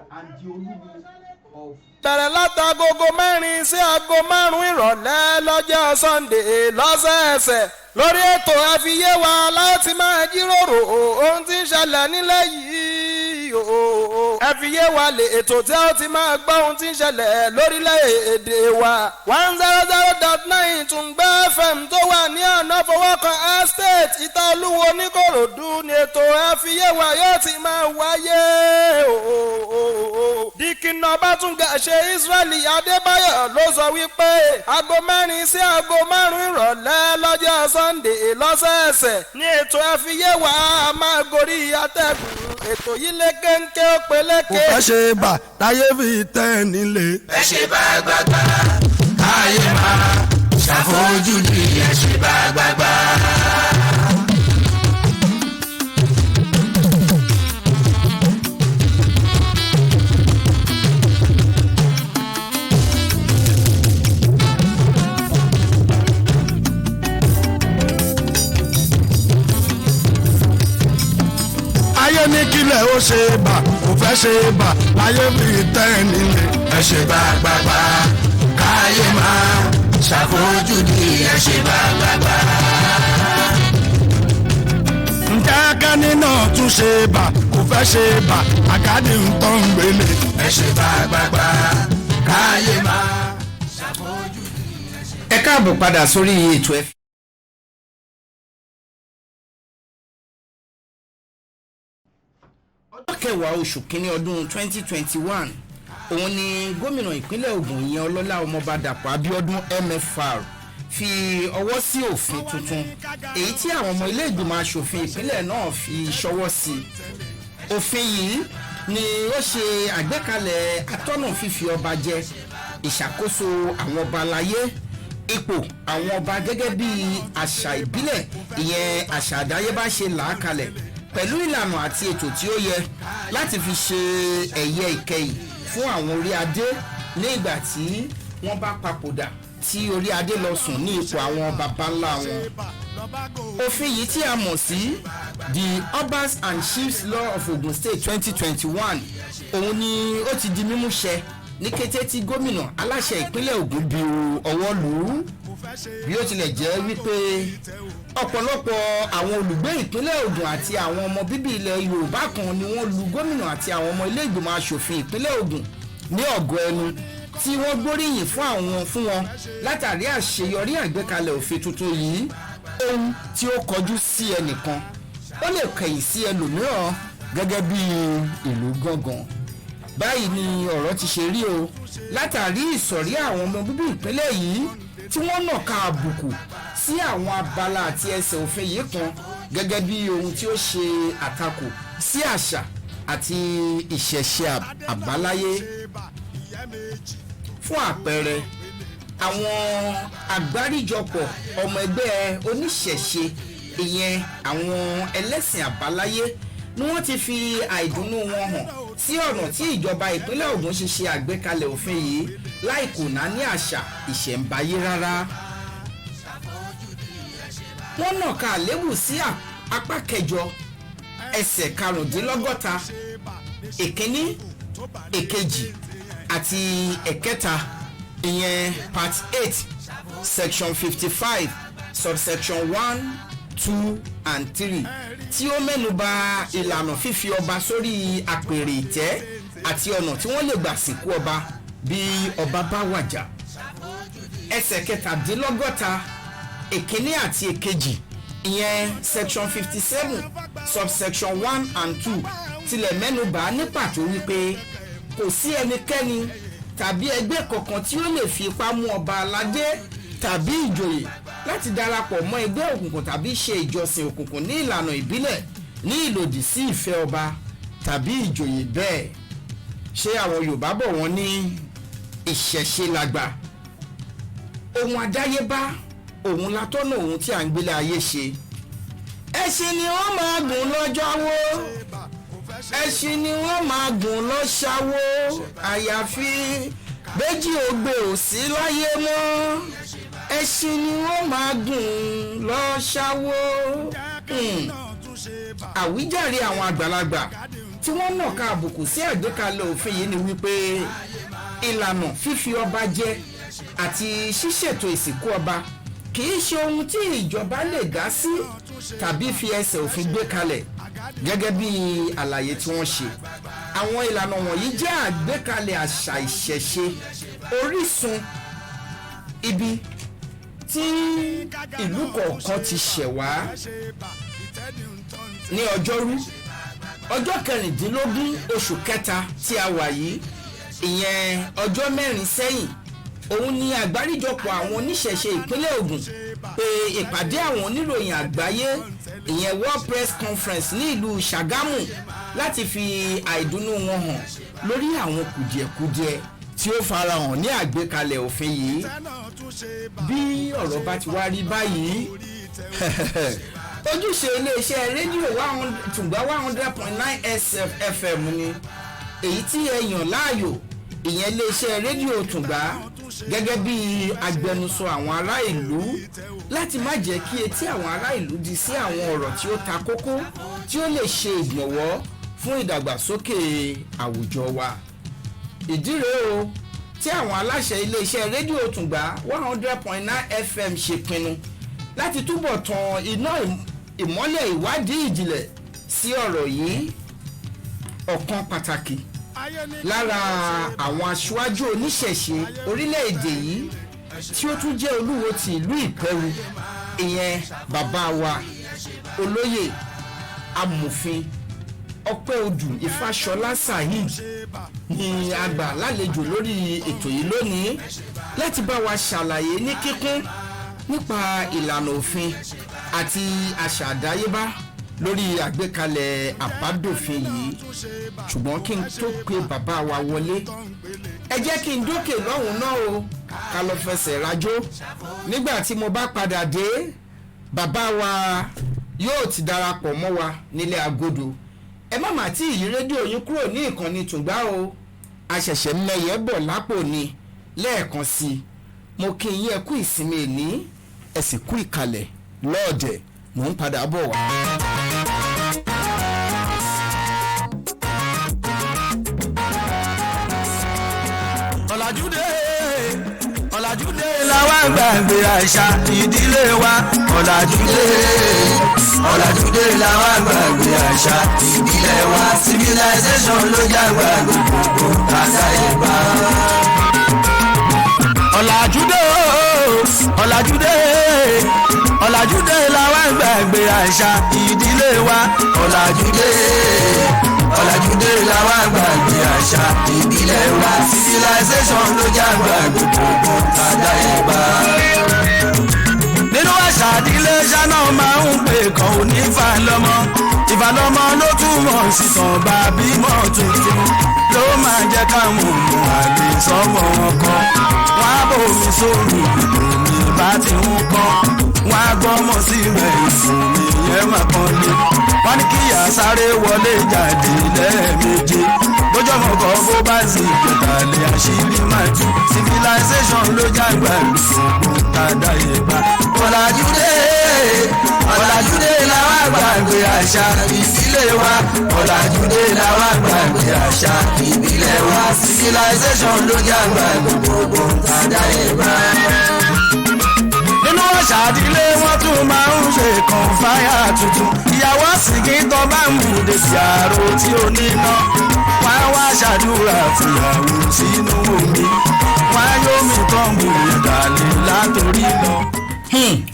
And the Oluwo of Bẹ̀rẹ̀ látagogo 4 sí aago 5 ìrọ̀lẹ́ lọ́jọ́ Sunday lọ́sẹ̀ẹsẹ̀ lórí ètò Àfiyé wa láti máa jíròrò ohun tí ń ṣẹlẹ̀ nílẹ̀ yìí o. Àfiyé wa lè ètò tí a ti máa gbọ́ ohun tí ń ṣẹlẹ̀ lórílẹ̀‐èdè wa. 100.9 Tùngbẹ́ FM tó wà ní ọ̀nà fọwọ́kan Estate, Ìta Olúwo, nìkòròdú ni ètò Àfiyé wa yóò ti máa wáyé o. Dìkìnà Bátúngà ṣe Israeli Adébáyọ̀ ló sọ wípé aago 4 sí aago 5 ìrọ̀lẹ́ lọ́jọ́ Sunday lọ́sẹ̀ẹsẹ̀ ní ètò Àfiyé wa máa gorí atẹ́gùn. Ètò yìí lé kéńké, ó peléke. Kò fẹ́ ṣe bà láyé fi tẹ́ nílé. Ẹ ṣe bá gbàgbà káyé máa ṣàfojúdi, ẹ ṣe bá gbàgbà. Ayé ní kílẹ̀ ó ṣe bà, kò fẹ́ ṣe bà láyé fi tẹ́ nílé. Ẹ ṣe bá gbàgbà káyé máa ṣàfojúdi, ẹ ṣe bá gbàgbà. Ǹjẹ́ kẹ́ni náà tún ṣe bà, kò fẹ́ ṣe bà àkádì ń tọ́ ń gbélé. Ẹ ṣe bá gbàgbà káyé máa ṣàfojúdi. Ẹ káàbọ̀ padà sórí ètò ẹ. Ọjọ́ 10 oṣù 1 ọdún 2021, òun ni gómìnà ìpínlẹ̀ Ògùn, ìyẹn ọlọ́lá ọmọọba Dàpọ̀ Abíọ́dún MFR, fi ọwọ́ sí òfin tuntun èyí tí àwọn ọmọ ilé ìgbìmọ̀ asòfin ìpínlẹ̀ náà fi ṣọwọ́ sí. Òfin yìí ni ó ṣe àgbékalẹ̀ atọ́nà fífi ọba jẹ, ìṣàkóso àwọn ọba aláyé, ipò àwọn ọba gẹ́gẹ́ bí àṣà ìbílẹ̀, ìyẹn àṣà àdáyébá ṣe là á kalẹ̀, pẹ̀lú ìlànà àti ètò tí ó yẹ láti fi ṣe ẹ̀yẹ ìkẹyìn fún àwọn orí adé ní ìgbà tí wọ́n bá papòdà, tí orí adé lọ sùn ní ipò àwọn baba ńlá wọn. Òfin yìí tí a mọ̀ sí The Obas and Chiefs Law of Ogun State 2021, òun ni ó ti di mímúṣẹ ní kété tí gómìnà aláṣẹ ìpínlẹ̀ Ògùn bu ọwọ́ lù ú. Bí ó tilẹ̀ jẹ́ wípé ọ̀pọ̀lọpọ̀ àwọn olùgbé ìpínlẹ̀ Ògùn àti àwọn ọmọ bíbí ilẹ̀ Yorùbá kan ni wọ́n lu gómìnà àti àwọn ọmọ ilé ìgbìmọ̀ asòfin ìpínlẹ̀ Ògùn ní ọ̀gọ́ ẹnu, tí wọ́n gbóríyìn fún àwọn fún wọn látàrí àṣeyọrí àgbékalẹ̀ òfin tuntun yìí, ohun tí ó kọjú sí ẹnìkan, ó lè kẹ̀yìn sí ẹlòmíràn gẹ́gẹ́ bí ìlú gángan. Báyìí ni ọ̀rọ̀ ti ṣe rí o látàrí ìsọ̀rí àwọn ọmọ bíbí ìpínlẹ̀ yìí tí wọ́n nàka àbùkù sí àwọn abala àti ẹsẹ̀ òfin yìí kan gẹ́gẹ́ bí ohun tí ó ṣe àtakò sí àṣà àti ìṣẹ̀ṣe àbáláyé. Fún àpẹẹrẹ, àwọn àgbáríjọpọ̀ ọmọ ẹgbẹ́ oníṣẹ̀ṣe, ìyẹn àwọn ẹlẹ́sìn àbáláyé, ni wọ́n ti fi àìdùnnú wọn hàn sí ọ̀nà tí ìjọba ìpínlẹ̀ Ògùn ṣe ṣe àgbékalẹ̀ òfin yìí láì kùnà ní àṣà ìṣẹ̀ǹbáyé rárá. Wọ́n nàka àlébù sí apá 8, ẹsẹ̀ 65, ìkíní, èkejì àti ẹ̀kẹta, ìyẹn part 8, section 55, subsection 1, 2 and 3, tí ó mẹ́nuba ìlànà fífi ọba sórí àpèrè ìtẹ́ àti ọ̀nà tí wọ́n lè gbà sìnkú ọba bí ọba bá wàjà. Ẹsẹ̀ 67, ìkíní àti èkejì, ìyẹn section 57, subsection 1 and 2, tilẹ̀ mẹ́nuba ní pàtó wípé kò sí ẹnikẹ́ni tàbí ẹgbẹ́ kankan tí ó lè fi ipá mú ọba aládé tàbí ìjòyè láti darapọ̀ mọ́ ẹgbẹ́ òkùnkùn tàbí ṣe ìjọsìn òkùnkùn ní ìlànà ìbílẹ̀ ní ìlòdì sí ìfẹ́ ọba tàbí ìjòyè bẹ́ẹ̀. Ṣé àwọn Yorùbá bọ̀, wọ́n ní ìṣẹ̀ṣe làgbà, ohun àdáyébá, òun látọ́nà ohun tí à ń gbélé ayé ṣe. Ẹṣin ni wọ́n máa gùn lọ́jọ́ wo, ẹṣin ni wọ́n máa gùn lọ́ṣàwó, àyàfi méjì ògbé ò sí láyé mọ́. Ẹṣin ni wọ́n máa gùn lọ́ṣàwó. Àwíjàre àwọn àgbàlagbà tí wọ́n nàka àbùkù sí àgbékalẹ̀ òfin yìí ni wípé ìlànà fífi ọba jẹ àti ṣíṣètò ìsìnkú ọba kì í ṣe ohun tí ìjọba lè dá sí tàbí fi ẹsẹ̀ òfin gbé kalẹ̀. Gẹ́gẹ́ bí àlàyé tí wọ́n ṣe, àwọn ìlànà wọ̀nyí jẹ́ àgbékalẹ̀ àṣà ìṣẹ̀ṣe, orísun ibi tí ìlú kọ̀ọ̀kan ti ṣẹ̀ wá. Ní ọjọ́rú, ọjọ́ 16 oṣù kẹta tí a wà yìí, ìyẹn ọjọ́ 4 sẹ́yìn, òun ni àgbáríjọpọ̀ àwọn oníṣẹ̀ṣe ìpínlẹ̀ Ògùn pé ìpàdé àwọn oníròyìn àgbáyé, ìyẹn World Press Conference, ní ìlú Ṣàgámù láti fi àìdùnnú wọn hàn lórí àwọn kùdìẹ̀kudiẹ tí ó farahàn ní àgbékalẹ̀ òfin yìí. Bí ọ̀rọ̀ bá ti wá rí báyìí, ojúṣe iléeṣẹ́ rédíò Tùngbà 100.9 FM ni èyí tí ẹ yàn láàyò, ìyẹn iléeṣẹ́ rédíò Tùngbà, gẹ́gẹ́ bí agbẹnusọ àwọn ará ìlú, láti má jẹ́ kí etí àwọn ará ìlú di sí àwọn ọ̀rọ̀ tí ó ta kókó tí ó lè ṣe ìgbọ̀nwọ́ fún ìdàgbàsókè àwùjọ wa. Ìdí rèé o tí àwọn aláṣẹ iléeṣẹ́ rédíò Tùngbà 100.9 FM ṣe pinnu láti túbọ̀ tan iná ìmọ́lẹ̀ ìwádìí ìjìnlẹ̀ sí ọ̀rọ̀ yìí. Ọ̀kan pàtàkì lára àwọn aṣáájú oníṣẹ̀ṣe orílẹ̀-èdè yìí tí ó tún jẹ́ olúwo ti ìlú Ìpẹ́rù, ìyẹn bàbá wa Olóyè Amòfin Ọpẹ́ Odù Ifáṣọlá Saheed, ni a gbà lálejò lórí ètò yìí lónìí láti bá wa ṣàlàyé ní kíkún nípa ìlànà òfin àti àṣà àdáyébá lórí àgbékalẹ̀ àbádòfin yìí. Ṣùgbọ́n kí n tó pe bàbá wa wọlé, ẹ jẹ́ kí n dókè lọ́hùn náà o, ká lọ fẹsẹ̀ rajó. Nígbà tí mo bá padà dé, bàbá wa yóò ti darapọ̀ mọ́ wa nílé agodo. Ẹ má mà tí ìyí rédíò yín kúrò ní ìkànnì Tùngbà o, a ṣẹ̀ṣẹ̀ mẹyẹ bọ̀ lápò ni. Lẹ́ẹ̀kan sí i, mo kí yín, ẹ kú ìsinmi ìní, ẹ sì kú ìkàlẹ̀ lọ́ọ̀dẹ̀. Mò ń padà bọ̀ wá. Ọ̀làjúdé, ọ̀làjúdé làwa gbàgbé àṣà ìdílé wa. Ọ̀làjúdé, Ọ̀làjúdé làwa gbàgbé àṣà ìbílẹ̀ wa. Civilization ló jágbá gbogbo àdáyébá. Ọ̀làjúdé, ọ̀làjúdé, ọ̀làjúdé làwa gbàgbé àṣà ìdílé wa. Ọ̀làjúdé, ọ̀làjúdé làwa gbàgbé àṣà ìbílẹ̀ wa. Civilization ló jágbá gbogbo àdáyébá. Nínú àṣà ìdílé ṣáná máa ń pè kàn ó ní ìfàlọ́mọ. Ìfàlọ́mọ ló túmọ̀ sí tàn bá bímọ tuntun, ló máa jẹ́ káwọn òun àlè sọ́mọ wọn kọ́. Wọ́n á bòmí sórí omi bá ti ń kọ́, wọ́n á gbọ́mọ sílẹ̀ ìfún mi yẹn máa kàn lé. Wọ́n ní kíyà sáré wọlé jáde lẹ́ẹ̀méje lójọ́mọ̀ kan, bó bá sì kẹtàlẹ́ àṣírí máa tú. Civilization ló jágbá gbogbo tàdáyébá. Ọ̀làjúdé, ọ̀làjúdé làwa gbàgbé àṣà ìdílé wa. Ọ̀làjúdé làwa gbàgbé àṣà ìbílẹ̀ wa. Civilization ló jágbá gbogbo àdáyébá. Nínú àṣà ìdílé, wọn tún máa ń ṣe kọ̀ǹfàyà tuntun. Ìyàwó sìnkì tó bá ń mú dèsì àrò tí ó níná, wá wá ṣàdúrà fìyàwó sínú omi, wá yóò mi tán mú ìdálé látòrí lọ.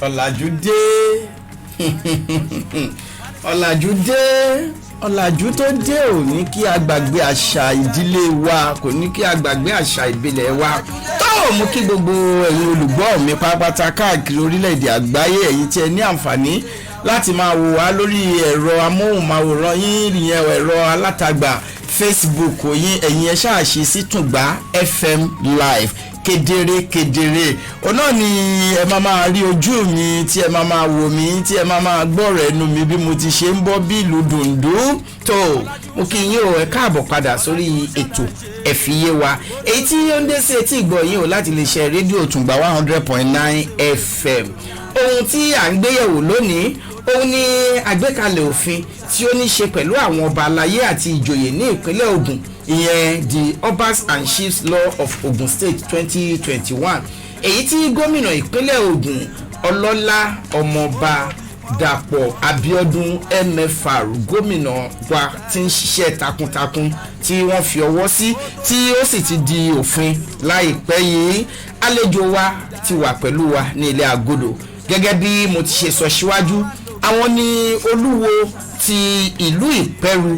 Ọ̀làjú dé, ọ̀làjú dé. Ọ̀làjú tó dé ò ní kí a gbàgbé àṣà ìdílé wa, kò ní kí a gbàgbé àṣà ìbílẹ̀ wa. Tó mú kí gbogbo ẹ̀yin olùgbọ́ mi pátápátá káàkiri orílẹ̀-èdè àgbáyé, ẹ̀yin tí ẹ ní àǹfààní láti máa wò wá lórí ẹ̀rọ amóhùnmáwòrán yín, ìyẹn ẹ̀rọ alátagbà Facebook yín, ẹ̀yin ẹ ṣáà ṣe sí Tùngbà FM live kedere kedere, òun náà ni ẹ máa máa rí ojú mi, tí ẹ máa máa wò mí, tí ẹ máa máa gbọ́rọ̀ ẹnu mi bí mo ti ṣe ń bọ́ bí ìlú dùndú. Tó mo kí yín o, ẹ káàbọ̀ padà sórí ètò Ẹ̀fíyé Wa, èyí tí ó ń dé sí etí ìgbọ́ yín o láti lè ṣe rédíò Tùngbà 100.9 FM. Ohun tí à ń gbéyẹ̀wò lónìí, Òun ni àgbékalẹ̀ òfin tí ó ní ṣe pẹ̀lú àwọn ọba aláyé àti ìjòyè ní ìpínlẹ̀ Ògùn, ìyẹn the Obas and Chiefs Law of Ogun State 2021, èyí tí gómìnà ìpínlẹ̀ Ògùn, ọlọ́lá ọmọọba Dàpọ̀ Abíọ́dún MFR, gómìnà wa tí ń ṣiṣẹ́ takuntakun, tí wọ́n fi ọwọ́ sí, tí ó sì ti di òfin láìpẹ́ yìí. Àlejò wa ti wà pẹ̀lú wa ní ilé agodo. Gẹ́gẹ́ bí mo ti ṣe sọ síwájú, àwọn ní olúwo ti ìlú Ìpẹ́rù,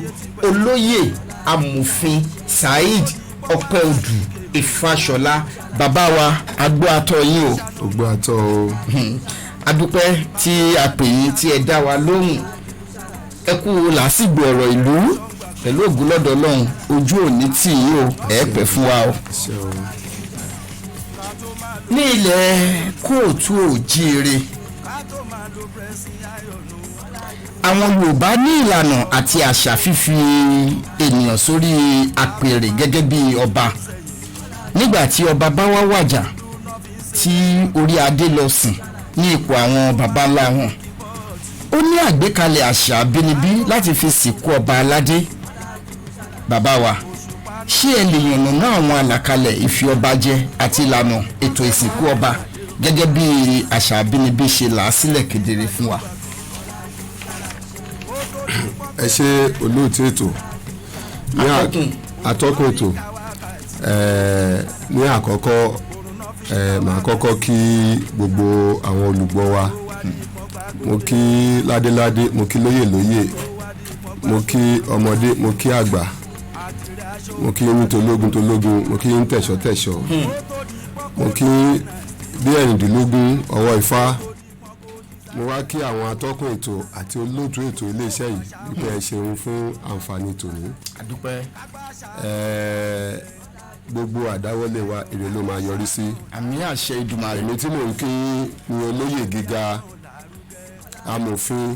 olóyè amòfin Saheed Ọpẹ́odù Ìfàṣọlá. Bàbá wa, agbó atọ́ yín o. Ògbó àtọ o. Adúpẹ́ tí a pè yín tí ẹ dá wa lóhùn. Ẹ kú làásìgbò ọ̀rọ̀ ìlú. Pẹ̀lú ògùn lọ́dọ̀ Ọlọ́run, ojú òní tì yín o, ẹ pẹ́ fún wa o. Ṣé o. Ní ilẹ̀ kóòtù òjíire, àwọn Yorùbá ní ìlànà àti àṣà fífi ènìyàn sórí àpèrè gẹ́gẹ́ bí ọba. Nígbà tí ọba bá wá wàjà, tí orí adé lọ sìn ní ipò àwọn baba ńlá wọn, ó ní àgbékalẹ̀ àṣà abínibí láti fi sìnkú ọba aládé. Bàbá wa, ṣé ẹ lè yànnàná àwọn àlàkalẹ̀ ìfi ọba jẹ àti ìlànà ètò ìsìnkú ọba gẹ́gẹ́ bí àṣà abínibí ṣe là á sílẹ̀ kedere fún wa? Ẹ ṣe, olóòtú ètò ní Atọ́kùn. Atọ́kùn ètò. Ní àkọ́kọ́, màá kọ́kọ́ kí gbogbo àwọn olùgbọ́ wa. Mo kí ládéládé, mo kí lóyè lóyè, mo kí ọmọdé, mo kí àgbà, mo kí yín tológun tológun, mo kí yín tẹ̀ṣọ́ tẹ̀ṣọ́, mo kí bí 16 ọwọ́ Ifá. Mo wá kí àwọn atọ́kùn ètò àti olóòtú ètò iléeṣẹ́ yìí wípé ẹ ṣeun fún àǹfààní tòní. Àdúpẹ́. Gbogbo àdáwọ́lé wa, ire ló máa yọrí sí. Àmín, àṣẹ Ìdùmarè. Èmi tí mò ń kí ni olóyè gíga, amòfin,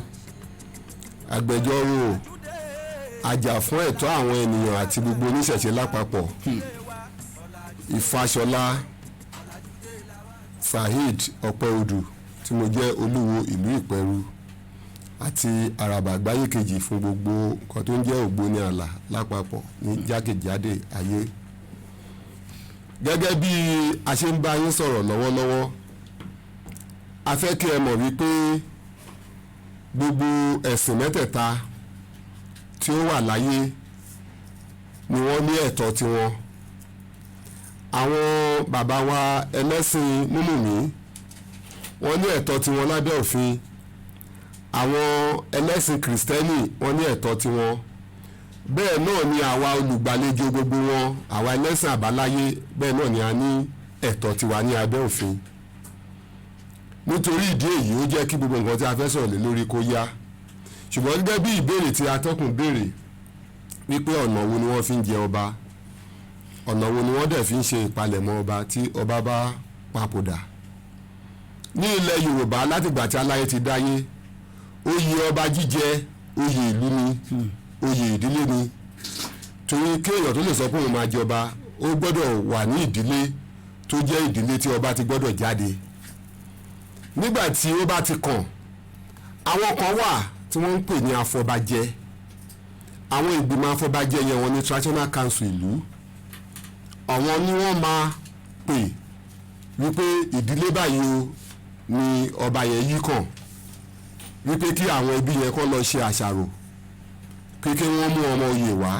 agbẹjọ́rò, ajàfún ẹ̀tọ́ àwọn ènìyàn àti gbogbo oníṣẹ̀ṣe lápapọ̀, Ìfàṣọlá Saheed Ọpẹ́odù, tí mo jẹ́ olúwo ìlú Ìpẹ́rù àti àràbà àgbáyé kejì fún gbogbo nǹkan tó ń jẹ́ Ògbóni Àlà lápapọ̀ ní jákèjádé ayé. Gẹ́gẹ́ bí a ṣe ń bá yín sọ̀rọ̀ lọ́wọ́lọ́wọ́, a fẹ́ kí ẹ mọ̀ wípé gbogbo ẹ̀sìn mẹ́tẹ̀ẹ̀ta tí ó wà láyé ni wọ́n ní ẹ̀tọ́ tiwọn. Àwọn bàbá wa ẹlẹ́sìn múmùmí, wọ́n ní ẹ̀tọ́ tiwọn lábẹ́ òfin. Àwọn ẹlẹ́sìn kìrìsìtẹ́nì, wọ́n ní ẹ̀tọ́ tiwọn. Bẹ́ẹ̀ náà ni àwa olùgbàlejò gbogbo wọn, àwa ẹlẹ́sìn àbáláyé, bẹ́ẹ̀ náà ni a ní ẹ̀tọ́ tiwa ní abẹ́ òfin. Nítorí ìdí èyí, ó jẹ́ kí gbogbo nǹkan tí a fẹ́ sọ̀rọ̀ lé lórí kó yá. Ṣùgbọ́n gẹ́gẹ́ bí ìbéèrè tí atọ́kùn béèrè wípé ọ̀nà wo ni wọ́n fi ń jẹ ọba, ọ̀nà wo ni wọ́n dẹ̀ fi ń ṣe ìpalẹ̀mọ́ ọba tí ọba bá papòdà ní ilẹ̀ Yorùbá, látìgbà tí aláyé ti dáyé, oyè ọba jíjẹ, oyè ìlú ni, oyè ìdílé ni, torí kéèyàn tó lè sọ pé òun máa jọba, ó gbọ́dọ̀ wà ní ìdílé tó jẹ́ ìdílé tí ọba ti gbọ́dọ̀ jáde. Nígbà tí ó bá ti kàn, àwọn kan wà tí wọ́n ń pè ní afọbajẹ. Àwọn ìgbìmọ̀ afọbajẹ yẹn, wọ́n ní traditional council ìlú. Àwọn ni wọ́n máa pè wípé ìdílé báyìí o ni ọba yẹn yí kàn, wípé kí àwọn ẹbí yẹn kó lọ ṣe àṣàrò, pé kí wọ́n mú ọmọ oyè wá.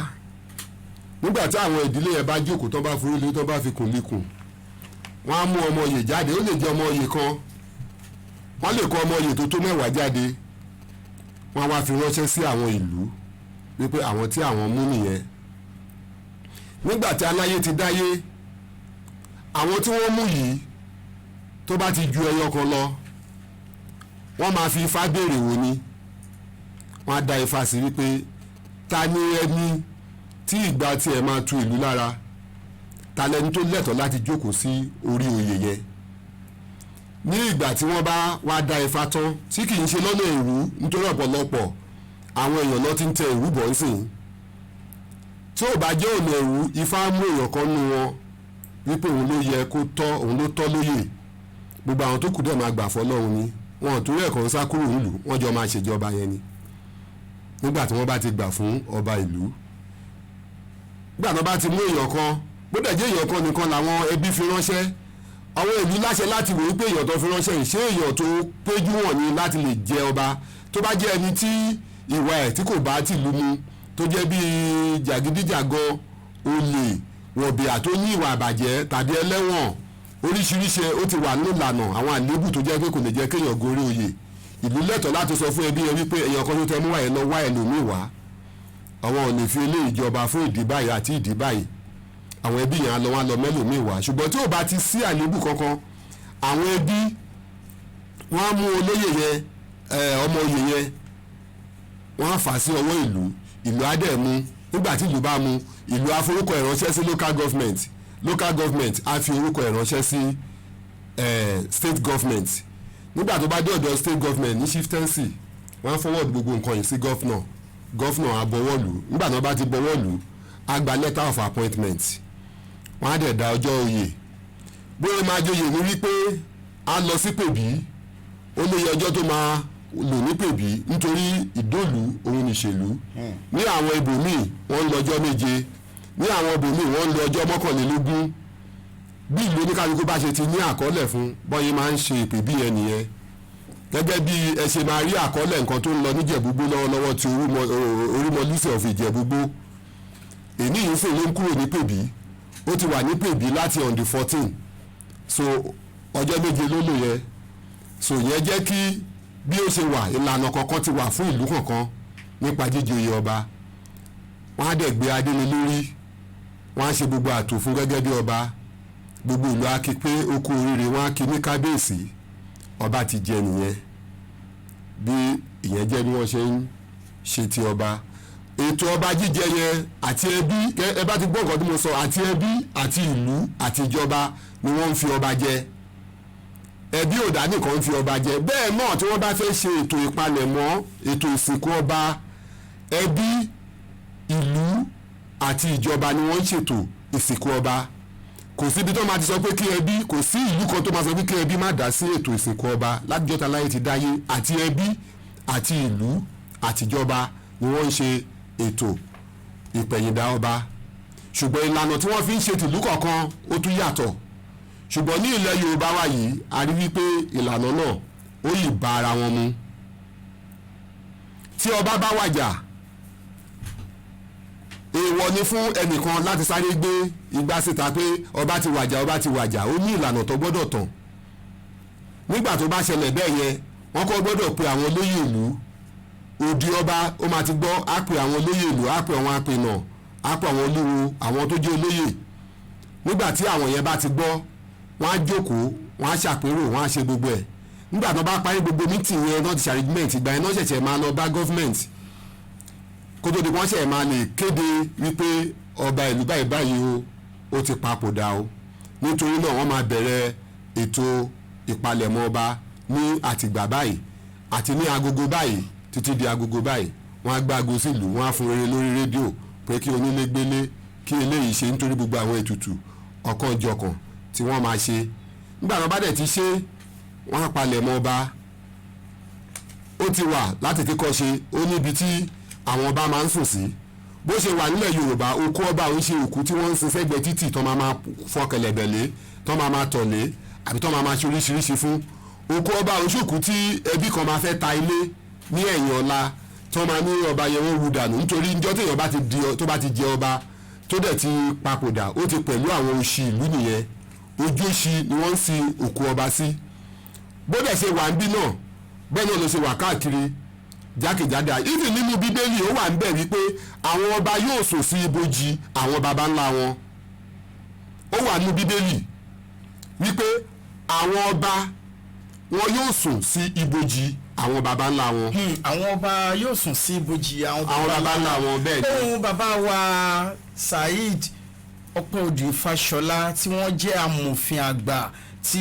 Nígbà tí àwọn ìdílé yẹn bá jókòó, tó bá forí lé, tó bá fi kùn likùn, wọ́n á mú ọmọ oyè jáde. Ó lè jẹ́ ọmọ oyè kan, wọ́n lè kó ọmọ oyè tó tó 10 jáde. Wọ́n á wá fi ránṣẹ́ sí àwọn ìlú wípé àwọn tí àwọn mú nìyẹn. Nígbà tí aláyé ti dáyé, àwọn tí wọ́n mú yìí, tó bá ti ju ẹyọ kan lọ, wọ́n máa fi ifá béèrè wò ni. Wọ́n á da ifá sí wípé ta ni ẹni tí ìgbà tiẹ̀ máa tu ìlú lára, ta lẹni tó lẹ́tọ̀ọ́ láti jókòó sí orí oyè yẹn. Ní ìgbà tí wọ́n bá wá da ifá tán, tí kì í ṣe lọ́nà èrú, nítorí ọ̀pọ̀lọpọ̀ àwọn èèyàn lọ ti ń tẹ èrú bọ̀ ńsìn, tí ò bá jẹ́ ọ̀nà èrú, ifá mú èèyàn kan nú wọn wípé òun ló yẹ kó tọ́, òun ló tọ́ lóyè. Gbogbo àwọn tó kù dẹ̀ máa gbà fọlọ́run ni. Wọn ò torí ẹ̀kọ́ ń sá kúrò nílùú, wọ́n jọ máa ṣèjọba yẹn ni. Nígbà tí wọ́n bá ti gbà fún ọba ìlú, nígbà tí wọ́n bá ti mú èèyàn kan, bó dẹ̀ jẹ́ èèyàn kan nìkan làwọn ẹbí fi ránṣẹ́, àwọn ìlú láṣẹ láti wò wípé èèyàn tó fi ránṣẹ́ yìí, ṣé èèyàn tó péjú wọ̀n ni láti lè jẹ ọba? Tó bá jẹ́ ẹni tí ìwà ẹ̀ tí kò bá tìlú mu, tó jẹ́ bíi jàgídíjàgan, olè, wọ̀bìà, tó ní ìwà àbàjẹ́ tàbí ẹlẹ́wọ̀n oríṣiríṣi, ó ti wà nílànà àwọn àléébù tó jẹ́ pé kò lè jẹ́ kéèyàn gorí oyè, ìlú lẹ́tọ̀ọ́ láti sọ fún ẹbí yẹn wípé èèyàn kan tó tẹ mú wáyé, lọ wá ẹlòmíì wá, àwọn ò lè fi eléyìí jọba fún ìdí báyìí àti ìdí báyìí. Àwọn ẹbí yẹn á lọ, wọn á lọ mẹ́lòmíì wá. Ṣùgbọ́n tí ò bá ti sí àléébù kankan, àwọn ẹbí wọ́n á mú olóyè yẹn, ọmọ oyè yẹn, wọ́n á fà sí ọwọ́ ìlú. Ìlú á dẹ̀ mú. Nígbà tí ìlú bá mú, ìlú á forúkọ ẹ̀ ránṣẹ́ sí local government. Local government á fi orúkọ ẹ̀ ránṣẹ́ sí state government. Nígbà tó bá dé ọ̀dọ̀ state government ní chieftaincy, wọ́n á forward gbogbo nǹkan yìí sí governor. Governor á bọwọ́ lù. Nígbà tó bá ti bọwọ́ lù, á gba letter of appointment, wọ́n á dẹ̀ da ọjọ́ oyè. Bóyá máa joyè ní wípé á lọ sí pèbí, ó lóye ọjọ́ tó máa lò ní pèbí, nítorí ìdólù òun nìṣèlú. Ní àwọn ibòmíì, wọ́n ń lọ ọjọ́ 7. Ní àwọn ibòmíì, wọ́n ń lọ ọjọ́ 21. Bí ìlú oníkálukú bá ṣe ti ní àkọọ́lẹ̀ fún bọ́yé máa ń ṣe ìpèbí yẹn nìyẹn. Gẹ́gẹ́ bí ẹ ṣe máa rí àkọọ́lẹ̀ nǹkan tó ń lọ níjẹ̀búgbó lọ́wọ́lọ́wọ́, ti Orúmọlúsì of Ìjẹ̀búgbó, èní yìí sì ló ń kúrò ní pèbí. Ó ti wà ní pèbí láti on the 14, so ọjọ́ 7 ló lò yẹn. So yẹn jẹ́ kí bí ó ṣe wà, ìlànà kọ̀ọ̀kan ti wà fún ìlú kọ̀ọ̀kan nípa jíjẹ oyè ọba. Wọ́n á dẹ̀ gbé adé lé lórí, wọ́n á ṣe gbogbo àtò fún gẹ́gẹ́ bí ọba. Gbogbo ìlú á kí pé ó kú oríire, wọ́n á kí ní kábíyèsí, ọba ti jẹ nìyẹn. Bí ìyẹn jẹ́ bí wọ́n ṣe ń ṣe ti ọba, ètò ọba jíjẹ yẹn. Àti ẹbí, ẹ bá ti gbọ́ nǹkan tí mo sọ, àti ẹbí àti ìlú àti ìjọba ni wọ́n ń fi ọba jẹ. Ẹbí ò dá nìkan ń fi ọba jẹ. Bẹ́ẹ̀ náà, tí wọ́n bá fẹ́ ṣe ètò ìpalẹ̀mọ́, ètò ìsìnkú ọba, ẹbí, ìlú àti ìjọba ni wọ́n ń ṣètò ìsìnkú ọba. Kò síbi tó máa ti sọ pé kí ẹbí, kò sí ìlú kan tó máa sọ pé kí ẹbí má dá sí ètò ìsìnkú ọba. Látijọ́ ta láyé ti dáyé, àti ẹbí àti ìlú àtìjọba ni wọ́n ń ṣe ètò ìpẹ̀yìndà ọba. Ṣùgbọ́n ìlànà tí wọ́n fi ń ṣe tìlú kọ̀ọ̀kan, ó tún yàtọ̀. Ṣùgbọ́n ní ilẹ̀ Yorùbá wa yìí, a rí wípé ìlànà náà ó yìí bá ara wọn mu. Tí ọba bá wàjà, èèwọ̀ ni fún ẹnìkan láti sáré gbé igbá síta pé ọba ti wàjà, ọba ti wàjà. Ó ní ìlànà tó gbọ́dọ̀ tàn. Nígbà tó bá ṣẹlẹ̀ bẹ́ẹ̀ yẹn, wọ́n kọ́ gbọ́dọ̀ pe àwọn olóyè ìlú. Òdi ọba ó máa ti gbọ́, á pe àwọn olóyè ìlú, á pe àwọn apènà, á pe àwọn olúwo, àwọn tó jẹ́ olóyè. Nígbà tí àwọn yẹn bá ti gbọ́, wọ́n á jókòó, wọ́n á ṣàpérò, wọ́n á ṣe gbogbo ẹ̀. Nígbà tó bá parí gbogbo meeting yẹn náà, ti ṣe ìgbà yẹn náà, ṣẹ̀ṣẹ̀ máa lọ bá government, kó tó di wọ́n ṣẹ̀ máa lè kéde wípé ọba ìlú báyìí báyìí o, ó ti papòdà o. Nítorí náà, wọ́n máa bẹ̀rẹ̀ ètò ìpalẹ̀mọ́ ọba ní àtìgbà báyìí àti ní agogo báyìí títí di agogo báyìí. Wọ́n á gbá aago sílùú, wọ́n á fún rere lórí rédíò pé kí onílé gbélé, kí eléyìí ṣe, nítorí gbogbo àwọn ètùtù ọ̀kan-jọ̀kan tí wọ́n máa ṣe. Nígbà tó bá dẹ̀ ti ṣe, wọ́n á palẹ̀mọ́ ọba. Ó ti wà láti kíkọ́ ṣe, ó níbi tí àwọn ọba máa ń sùn sí. Bó ṣe wà nílẹ̀ Yorùbá, òkú ọba ò ń ṣe òkú tí wọ́n ń sin sẹ́gbẹ̀ẹ́ títì tó máa máa fọ́ kẹlẹ̀bẹ̀ lé, tó máa máa tọ̀ lé, àbí tó máa máa ṣe oríṣiríṣi fún. Òkú ọba ò ń ṣòkú tí ẹbí kan máa fẹ́ ta ilé ní ẹ̀yìn ọ̀la tó máa ní ọba yẹn wọ́n wú dànù, nítorí níjọ́ téèyàn bá ti di, tó bá ti jẹ ọba, tó dẹ̀ ti papòdà, ó ti pẹ̀lú àwọn òṣì ìlú nìyẹn. Ojú òṣì ni wọ́n ń sin òkú ọba sí. Bó dẹ̀ ṣe wà ń bí náà, bẹ́ẹ̀ náà ló ṣe wà káàkiri jákèjádò. Even nínú Bíbélì, ó wà ń bẹ̀ wípé àwọn ọba yóò sùn sí ibojì àwọn baba ńlá wọn. Ó wà nínú Bíbélì wípé àwọn ọba wọn yóò sùn sí ibojì àwọn baba ńlá wọn. Àwọn ọba yóò sùn sí ibojì àwọn àwọn baba ńlá wọn, bẹ́ẹ̀ ni. Ohun bàbá wa Saheed Ọpẹ́odù Fáṣọlá, tí wọ́n jẹ́ amòfin àgbà, tí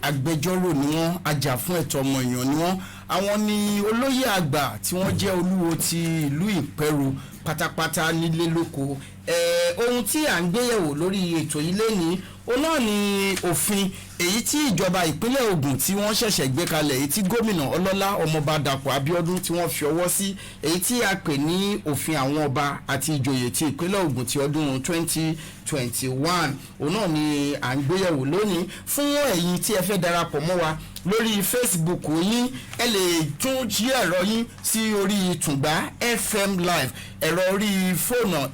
agbẹjọ́rò ni wọ́n, ajàfún ẹ̀tọ́ ọmọ èèyàn ni wọ́n. Àwọn ni olóyè àgbà tí wọ́n jẹ́ olúwo ti ìlú Ìpẹ́rù pátápátá nílé lóko. Ohun tí à ń gbéyẹ̀wò lórí ètò yìí lénìí, òun náà ni òfin èyí tí ìjọba ìpínlẹ̀ Ògùn tí wọ́n ṣẹ̀ṣẹ̀ gbé kalẹ̀, èyí tí gómìnà ọlọ́lá ọmọọba Dàpọ̀ Abíọ́dún tí wọ́n fi ọwọ́ sí, èyí tí a pè ní òfin àwọn ọba àti ìjòyè ti ìpínlẹ̀ Ògùn ti ọdún 2021. Òun náà ni à ń gbéyẹ̀wò lónìí. Fún ẹ̀yin tí ẹ fẹ́ darapọ̀ mọ́ wa lórí Facebook yín, ẹ lè tún jí ẹ̀rọ yín sí orí Tùngbà FM Live, ẹ̀rọ orí fóònù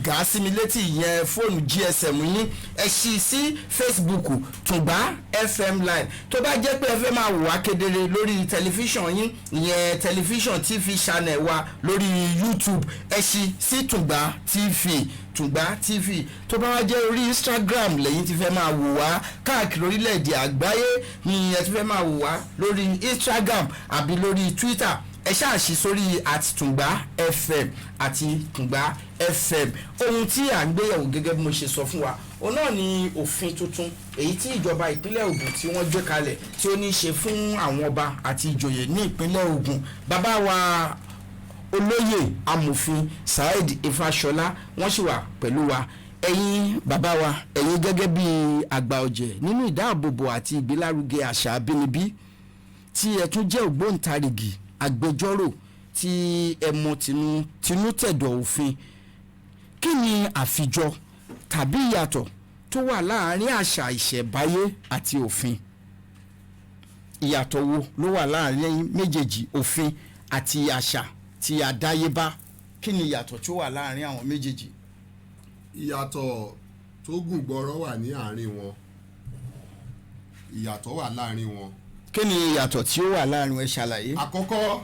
gàá sí mi létí, ìyẹn fóònù GSM yín, ẹ ṣí sí Facebook Tùngbà FM Live. Tó bá jẹ́ pé ẹ fẹ́ máa wò wá kedere lórí tẹlifíṣàn yín, ìyẹn tẹlifíṣàn TV channel wa lórí YouTube, ẹ ṣí sí Tùngbà TV, Tùngbà TV. Tó bá wá jẹ́ orí Instagram lẹ́yìn tí fẹ́ máa wò wá káàkiri orílẹ̀-èdè àgbáyé ni ẹ ti fẹ́ máa wò wá lórí Instagram àbí lórí Twitter, ẹ ṣáà ṣí sórí @TùngbàFM, @TùngbàFM. Ohun tí à ń gbéyẹ̀wò, gẹ́gẹ́ bí mo ṣe sọ fún wa, òun náà ni òfin tuntun èyí tí ìjọba ìpínlẹ̀ Ògùn tí wọ́n gbé kalẹ̀, tí ó ní í ṣe fún àwọn ọba àti ìjòyè ní ìpínlẹ̀ Ògùn. Bàbá wa, olóyè amòfin Saheed Ifáṣọlá, wọ́n sì wà pẹ̀lú wa. Ẹ̀yin bàbá wa, ẹ̀yin gẹ́gẹ́ bí àgbà ọ̀jẹ̀ nínú ìdáàbòbò àti ìgbélárugẹ àṣà abínibí, tí ẹ tún jẹ́ ògbóǹtarìgì agbẹjọ́rò tí ẹ mọ tinú tinú tẹ̀dọ̀ òfin, kí ni àfijọ tàbí ìyàtọ̀ tó wà láàárín àṣà ìṣẹ̀báyé àti òfin? Ìyàtọ̀ wo ló wà láàárín méjèèjì, òfin àti àṣà tí àdáyébá? Kí ni ìyàtọ̀ tó wà láàárín àwọn méjèèjì? Ìyàtọ̀ tó gùn gbọ́rọ̀ wà ní àárín wọn. Ìyàtọ̀ wà láàárín wọn. Kí ni ìyàtọ̀ tí ó wà láàárín wọn? Ẹ ṣàlàyé. Àkọ́kọ́,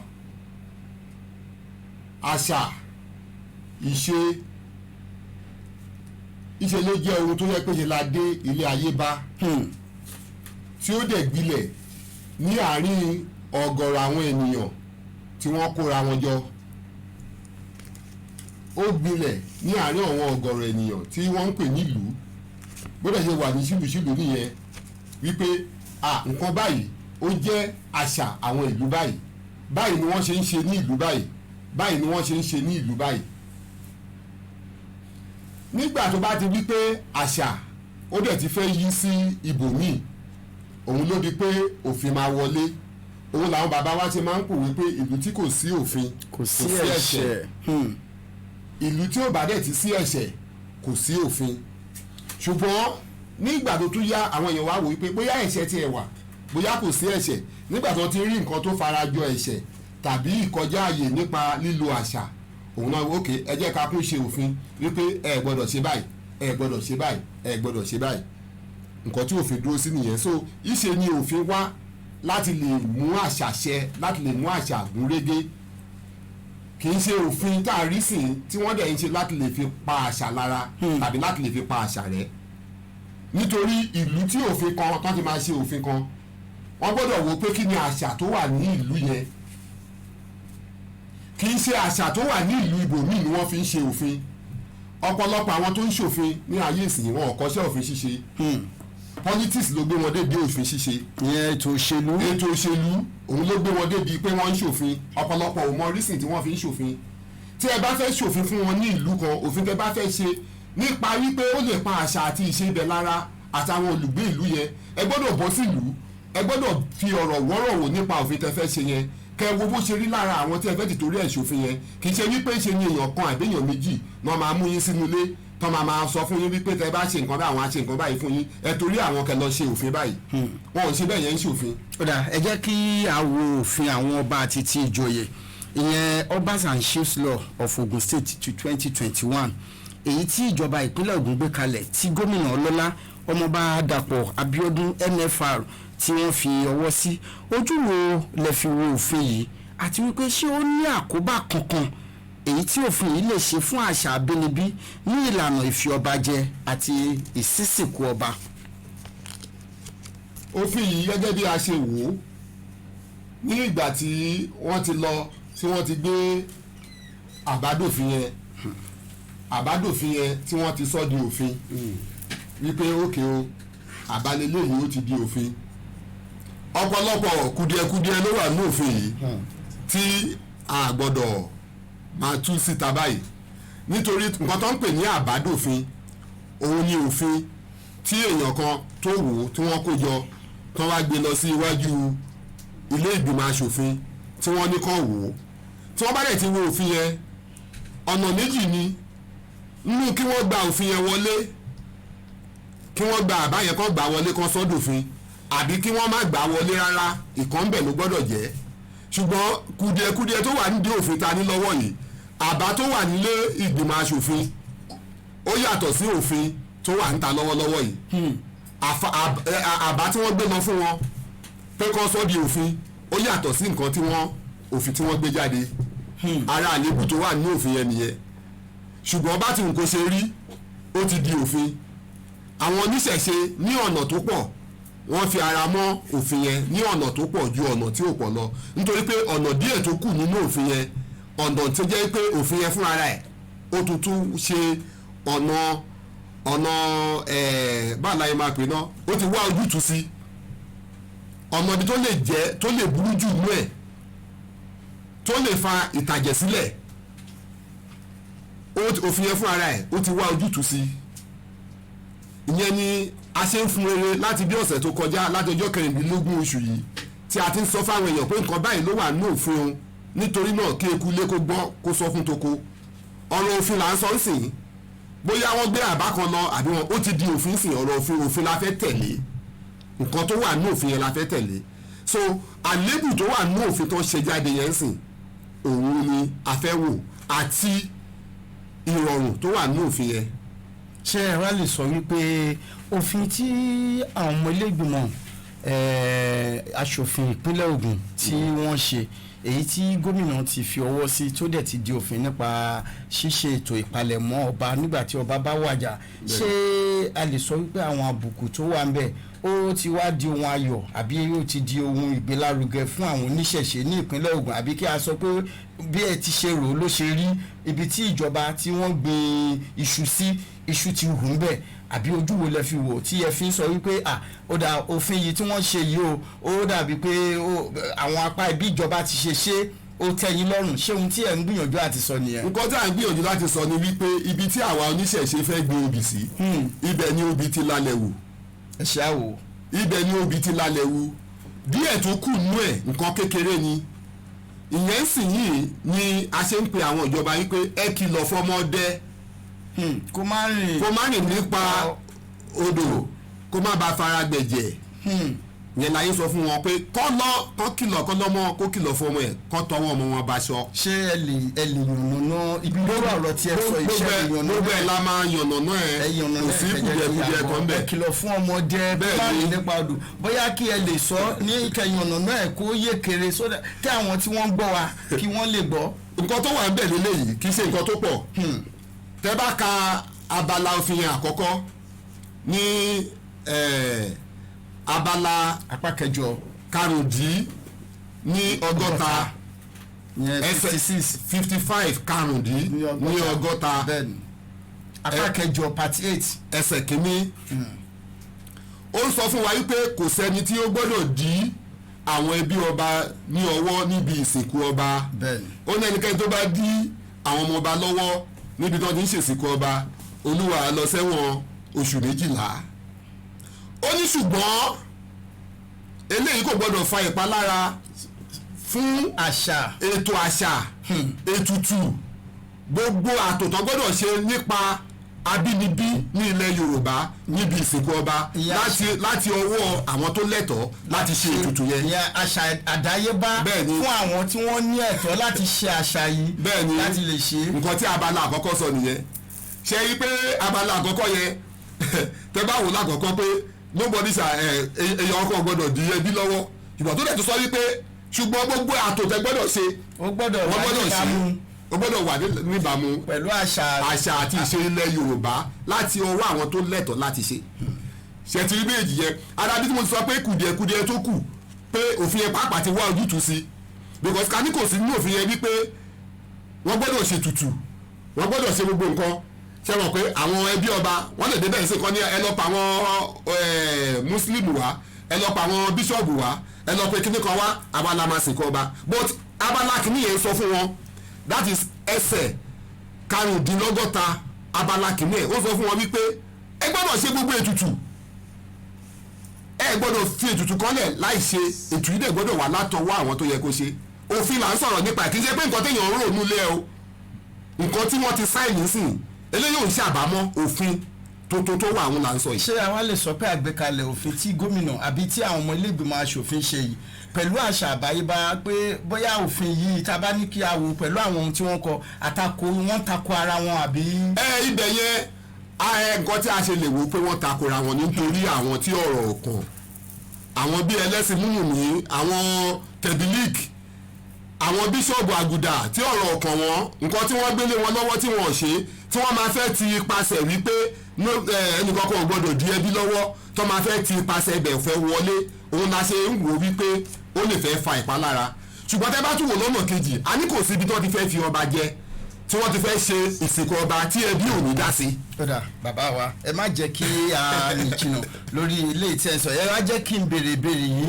àṣà ìṣe ìṣe ló jẹ́ ohun tó yẹ pé ṣe la dé ilé ayé bá, tí ó dẹ̀ gbilẹ̀ ní àárín ọ̀gọ̀rọ̀ àwọn ènìyàn tí wọ́n kóra wọn jọ. Ó gbilẹ̀ ní àárín àwọn ọ̀gọ̀rọ̀ ènìyàn tí wọ́n ń pè nílùú. Bó dẹ̀ ṣe wà ní ṣìlúṣìlú nìyẹn, wípé à nǹkan báyìí, ó jẹ́ àṣà àwọn ìlú báyìí, báyìí ni wọ́n ṣe ń ṣe ní ìlú báyìí, báyìí ni wọ́n ṣe ń ṣe ní ìlú báyìí. Nígbà tó bá ti wí pé àṣà ó dẹ̀ ti fẹ́ yí sí ibòmíì, òun ló di pé òfin máa wọlé. Òun làwọn bàbá wa ṣe máa ń pòwe pé ìlú tí kò sí òfin, kò sí ẹ̀ṣẹ̀. Ìlú tí ò bá dẹ̀ ti sí ẹ̀ṣẹ̀, kò sí òfin. Ṣùgbọ́n nígbà tó tún yá, àwọn èèyàn wá wò wípé bóyá ẹ̀ṣẹ̀ tiẹ̀ wà, bóyá kò sí ẹ̀ṣẹ̀. Nígbà tó ti rí nǹkan tó farajọ ẹ̀ṣẹ̀ tàbí ìkọjá àyè nípa lílo àṣà, òun náà, ok, ẹ jẹ́ ká kún ṣe òfin wípé ẹ gbọ́dọ̀ ṣe báyìí, ẹ gbọ́dọ̀ ṣe báyìí, ẹ gbọ́dọ̀ ṣe báyìí. Nǹkan tí òfin dúró sí nìyẹn. So ìṣe ni òfin wá láti lè mú àṣà ṣẹ, láti lè mú àṣà gúnrégé. Kì í ṣe òfin tá a rí sìn tí wọ́n dẹ̀ ń ṣe láti lè fi pa àṣà lára tàbí láti lè fi pa àṣà rẹ́. Nítorí ìlú tí òfin kan tó ti máa ṣe òfin kan, wọ́n gbọ́dọ̀ wò pé kí ni àṣà tó wà ní ìlú yẹn. Kì í ṣe àṣà tó wà ní ìlú ibòmíì ni wọ́n fi ń ṣe òfin. Ọ̀pọ̀lọpọ̀ àwọn tó ń ṣòfin ní ayé ìsìn, wọn ò kọ́ṣẹ́ òfin ṣíṣe. Politics ló gbé wọn débi òfin ṣíṣe. Ìyẹn ètò òṣèlú. Ètò òṣèlú, òun ló gbé wọn débi pé wọ́n ń ṣòfin. Ọ̀pọ̀lọpọ̀ ò mọ reason tí wọ́n fi ń ṣòfin. Tí ẹ bá fẹ́ ṣòfin fún wọn ní ìlú kan, òfin tẹ bá fẹ́ ṣe nípa wípé ó lè pa àṣà àti ìṣe ibẹ̀ lára àtàwọn olùgbé ìlú yẹn, ẹ gbọ́dọ̀ bọ́ sílùú, ẹ gbọ́dọ̀ fi ọ̀rọ̀ wọ́rọ̀ wò nípa òfin tẹ fẹ́ ṣe yẹn, kẹ wo bó ṣe rí lára àwọn tí ẹ fẹ́ tìtorí ẹ̀ ṣòfin yẹn. Kì í ṣe wípé ṣe ni èèyàn kan àbí èèyàn méjì náà máa mú yín sínú ilé tọ́ máa sọ fún yín wípé tẹ bá ṣe nǹkan báyìí, àwọn á ṣe nǹkan báyìí fún yín, ẹ torí àwọn kẹ lọ ṣe òfin báyìí. Wọn ò ṣe bẹ́ẹ̀ yẹn ń ṣòfin. Ó dà, ẹ jẹ́ kí a wo òfin àwọn ọba àti ti ìjòyè, ìyẹn Obas and Chiefs Law of Ogun State to 2021, èyí tí ìjọba ìpínlẹ̀ Ògùn gbé kalẹ̀, tí gómìnà ọlọ́lá ọmọọba Dàpọ̀ Abíọ́dún MFR tí wọ́n fi ọwọ́ sí. Ojú wo lẹ fi wo òfin yìí, àti wípé ṣé ó ní àkóbá kankan èyí tí òfin yìí lè ṣe fún àṣà abínibí ní ìlànà ìfi ọba jẹ àti ìsísìnkú ọba? Òfin yìí, gẹ́gẹ́ bí a ṣe wò ó ní ìgbà tí wọ́n ti lọ, tí wọ́n ti gbé àbádòfin yẹn tí wọ́n ti sọ di òfin wípé okay o, àbálẹ́lẹ́ yìí, ó ti di òfin. Ọ̀pọ̀lọpọ̀ kùdìẹ̀kudiẹ ló wà ní òfin yìí tí a gbọ́dọ̀ máa tú síta báyìí, nítorí nǹkan tó ń pè ní àbádòfin, òun ni òfin tí èèyàn kan tó wò ó, tí wọ́n kó jọ, tó wá gbé lọ sí iwájú ilé ìgbìmọ̀ asòfin, tí wọ́n ní kàn wò ó. Tí wọ́n bá dẹ̀ ti wo òfin yẹn, ọ̀nà méjì ni nínú kí wọ́n gba òfin yẹn wọlé, kí wọ́n gba àbá yẹn, kó gbà wọlé, kó sọ́dọ̀fin, àbí kí wọ́n má gbà wọlé rárá. Ìkan ńbẹ̀ ló gbọ́dọ̀ jẹ́. Ṣùgbọ́n kùdìẹ̀kudiẹ tó wà nídìí òfin ta ní lọ́wọ́ yìí, àbá tó wà nílé ìgbìmọ̀ asòfin, ó yàtọ̀ sí òfin tó wà níta lọ́wọ́lọ́wọ́ yìí. Àbá tí wọ́n gbé lọ fún wọn pé kó sọ di òfin, ó yàtọ̀ sí nǹkan tí wọ́n, òfin tí wọ́n gbé jáde. Ara àléébù tó wà ní òfin yẹn nìyẹn. Ṣùgbọ́n bá ti nǹkan ṣe rí, ó ti di òfin. Àwọn oníṣẹ̀ṣe ní ọ̀nà tó pọ̀, wọ́n fi ara mọ́ òfin yẹn ní ọ̀nà tó pọ̀ ju ọ̀nà tí ò pọ̀ lọ, nítorí pé ọ̀nà díẹ̀ tó kù nínú òfin yẹn, ọ̀nà tó jẹ́ pé òfin yẹn fúnra rẹ̀ ó tuntun ṣe ọ̀nà báà láyé máa pè náà, ó ti wá ojútùú sí ọ̀nà ibi tó lè jẹ́, tó lè burú jù nú ẹ̀, tó lè fa ìtàjẹ̀ sílẹ̀. Òfin yẹn fúnra rẹ̀, ó ti wá ojútùú sí. Ìyẹn ni a ṣe ń fún rere láti bí ọ̀sẹ̀ tó kọjá, láti ọjọ́ 16 oṣù yìí, tí a ti ń sọ fáwọn èèyàn pé nǹkan báyìí ló wà ní òfin o. Nítorí náà, kí eku ilé kó gbọ́, kó sọ fún toko. Ọ̀rọ̀ òfin là ń sọ ń sìn. Bóyá wọ́n gbé àbá kan lọ àbí wọn, ó ti di òfin sìn. Ọ̀rọ̀ òfin, òfin la fẹ́ tẹ̀lé. Nǹkan tó wà ní òfin yẹn la fẹ́ tẹ̀lé. So àlébù tó wà ní òfin tó ṣe jáde yẹn sìn, òun ni a fẹ́ wò, àti ìrọ̀rùn tó wà ní òfin yẹn. Ṣé ẹ wá lè sọ wípé òfin tí àwọn ọmọ ilé ìgbìmọ̀ aṣòfin ìpínlẹ̀ Ògùn tí wọ́n ṣe, èyí tí gómìnà ti fi ọwọ́ sí, tó dẹ̀ ti di òfin nípa ṣíṣe ètò ìpalẹ̀mọ́ ọba nígbà tí ọba bá wàjà, ṣé a lè sọ wípé àwọn àbùkù tó wà ń bẹ̀, ó ti wá di ohun ayọ̀, àbí ó ti di ohun ìgbélárugẹ fún àwọn oníṣẹ̀ṣe ní ìpínlẹ̀ Ògùn, àbí kí a sọ pé bí ẹ ti ṣe rò ó ló ṣe rí, ibi tí ìjọba tí wọ́n gbin iṣu sí, iṣu ti hù ń bẹ̀, àbí ojú wo lẹ fi wò tí ẹ fi ń sọ wípé, à, ó dà, òfin yìí tí wọ́n ṣe yìí o, ó dàbí pé àwọn apá ibi ìjọba ti ṣe ṣe, ó tẹ́ yín lọ́rùn? Ṣé ohun tí ẹ̀ ń gbìyànjú àti sọ nìyẹn? Nǹkan tí à ń gbìyànjú láti sọ ni wípé ibi tí àwa oníṣẹ̀ṣe fẹ́ gbin obì sí, ibẹ̀ ni obì ti lálẹ́ wù. Ẹ ṣe àwò. Ibẹ̀ ni obì ti lálẹ́ wù. Díẹ̀ tó kù nú ẹ̀, nǹkan kékeré ni ìyẹn sì yìí ni a ṣe ń pe àwọn ìjọba yìí pé ẹ kìlọ̀ fọmọdé kó má rìn kó má rìn nípa odò, kó má ba fara gbẹ̀jẹ̀. Yẹn láyé sọ fún wọn pé kọ́ lọ, kọ́ kìlọ̀, kọ́ lọ́mọ kó kìlọ̀ fún ọmọ ẹ̀, kọ́ tọwọ́ ọmọ wọn baṣọ. Ṣé ẹ lè yànnàná ibi lórí ọ̀rọ̀ tí ẹ sọ iṣẹ́ lè yànnàná? Gbogbo ẹ̀ la máa yànnàná ẹ̀. Ẹ yànnàná. Kò sí kùdìẹ̀kudiẹ kan Ẹ bẹ̀. kìlọ̀ fún ọmọdé Bẹ́ẹ̀ má ni. rìn nípa odò. Bóyá kí ẹ lè sọ ní kẹyànnàná ẹ kó yé kéré sódà kí àwọn tí wọ́n ń gbọ́ wa, kí wọ́n lè gbọ́. Nǹkan tó wà ń bẹ̀ lélẹ́yìí kì í ṣe nǹkan tó pọ̀. Tẹ́ bá ka abala òfin yẹn àkọ́kọ́ ní abala apá kẹjọ, 65 yẹn ẹsẹ̀ 56. 55, karùndín ní ọgọ́ta. Bẹ́ẹ̀ni, apá kẹjọ, part 8. Ẹsẹ̀ kìíní, ó ń sọ fún wa wípé kò sẹ́ni tí ó gbọ́dọ̀ dí àwọn ẹbí ọba ní ọwọ́ níbi ìsìnkú ọba. Ó ní ẹnikẹ́ni tó bá dí àwọn ọmọ ọba lọ́wọ́ níbi tí wọ́n ti ń ṣèsìnkú ọba, olúwa lọ sẹ́wọ̀n oṣù 12. Ó ní ṣùgbọ́n eléyìí kò gbọ́dọ̀ fa ìpalára fún àṣà, ètò àṣà, ètùtù, gbogbo àtòtọ́ gbọ́dọ̀ ṣe nípa abínibí ní ilẹ̀ Yorùbá níbi ìsìnkú ọba láti ọwọ́ àwọn tó lẹ́tọ̀ọ́ láti ṣe ètùtù yẹn. Ìyẹn àṣà àdáyébá fún àwọn tí wọ́n ní ẹ̀tọ́ láti ṣe àṣà yìí láti lè ṣe. Nǹkan tí abala àkọ́kọ́ sọ nìyẹn. Ṣe rí pé abala àkọ́kọ́ yẹn, tẹ bá wò lákọ̀ọ́kọ́ pé nobody ṣà ẹ èèyàn ọkọ̀ gbọ́dọ̀ di ẹbí lọ́wọ́, ṣùgbọ́n tó dẹ̀ tó sọ wípé ṣùgbọ́n gbogbo àtòtẹ́ gbọ́dọ̀ ṣe, ó gbọ́dọ̀ wọ́n wà gbọ́dọ̀ ṣe, níbàámu ó gbọ́dọ̀ wà níbàámu pẹ̀lú àṣà, àṣà àti ìṣe ilẹ̀ Yorùbá láti ọwọ́ àwọn tó lẹ́tọ̀ọ́ láti ṣe. Ṣe ti rí méjì yẹn? Adábí tí mo ti sọ pé kùdìẹ̀kudiẹ tó kù, pé òfin yẹn pàápàá ti wá ojútùú sí, because ká ní kò sí nínú òfin yẹn wípé wọ́n gbọ́dọ̀ ṣe tutù, wọ́n gbọ́dọ̀ ṣe gbogbo nǹkan, ṣe mọ̀ pé àwọn ẹbí ọba wọ́n lè débẹ̀ sí kan ní ẹ lọ pa àwọn mùsùlùmí wá, ẹ lọ pa àwọn bíṣọ̀bù wá, Ẹ lọ pé kíní kan wá, àwa la máa sìnkú ọba. But abala kìíní yẹn sọ fún wọn, that is ẹsẹ̀ 65, abala kìíní ẹ̀, ó sọ fún wọn wípé ẹ gbọ́dọ̀ ṣe gbogbo ètùtù, ẹ gbọ́dọ̀ fi ètùtù kọ́lẹ̀ láì ṣe ètùtù yìí, dẹ̀ gbọ́dọ̀ wà látọwọ́ àwọn tó yẹ kó ṣe. Òfin là ń sọ̀rọ̀ nípa ẹ̀, kì í ṣe pé nǹkan téèyàn ń rò nílé o. Nǹkan tí wọ́n ti sign nísìn, eléyìí ò ń ṣàbámọ́, òfin tuntun tó wà àwọn là ń sọ yìí. Ṣé àwa lè sọ pé àgbékalẹ̀ òfin tí gómìnà àbí tí àwọn ọmọ ilé ìgbìmọ̀ asòfin ṣe yìí, pẹ̀lú àṣà àbáyébá, pé bóyá òfin yìí, tá a bá ní kí a wò pẹ̀lú àwọn ohun tí wọ́n kọ, àtakò, wọ́n tako ara wọn àbí? Ẹ ibẹ̀ yẹn, nǹkan tí a ṣe lè wò pé wọ́n takora wọn, nítorí àwọn tí ọ̀rọ̀ kàn, àwọn bíi ẹlẹ́sìn múmùmí, àwọn tẹ̀bílíìkì, àwọn bíṣọ̀bù àgùdà tí ọ̀rọ̀ kàn wọ́n, nǹkan tí wọ́n gbélé wọn lọ́wọ́ tí wọ́n ṣe, tí wọ́n máa fẹ́ ti ipasẹ̀ wípé ẹnìkan kan ò gbọ́dọ̀ di ẹbí lọ́wọ́, tó máa fẹ́ ti ipasẹ̀ ibẹ̀ fẹ́ wọlé, òun la ṣe ń wò wípé ó lè fẹ́ fa ìpalára. Ṣùgbọ́n tẹ́ bá tún wò lọ́nà kejì, a ní kò sí ibi tí wọ́n ti fẹ́ fi ọba jẹ, tí wọ́n ti fẹ́ ṣe ìsìnkú ọba, tí ẹbí ò ní dá sí. Kódà bàbá wa, ẹ má jẹ́ kí a rìn jìnnà lórí ilé tí ẹ sọ ẹ, wá jẹ́ kí n béèrè ìbéèrè yìí.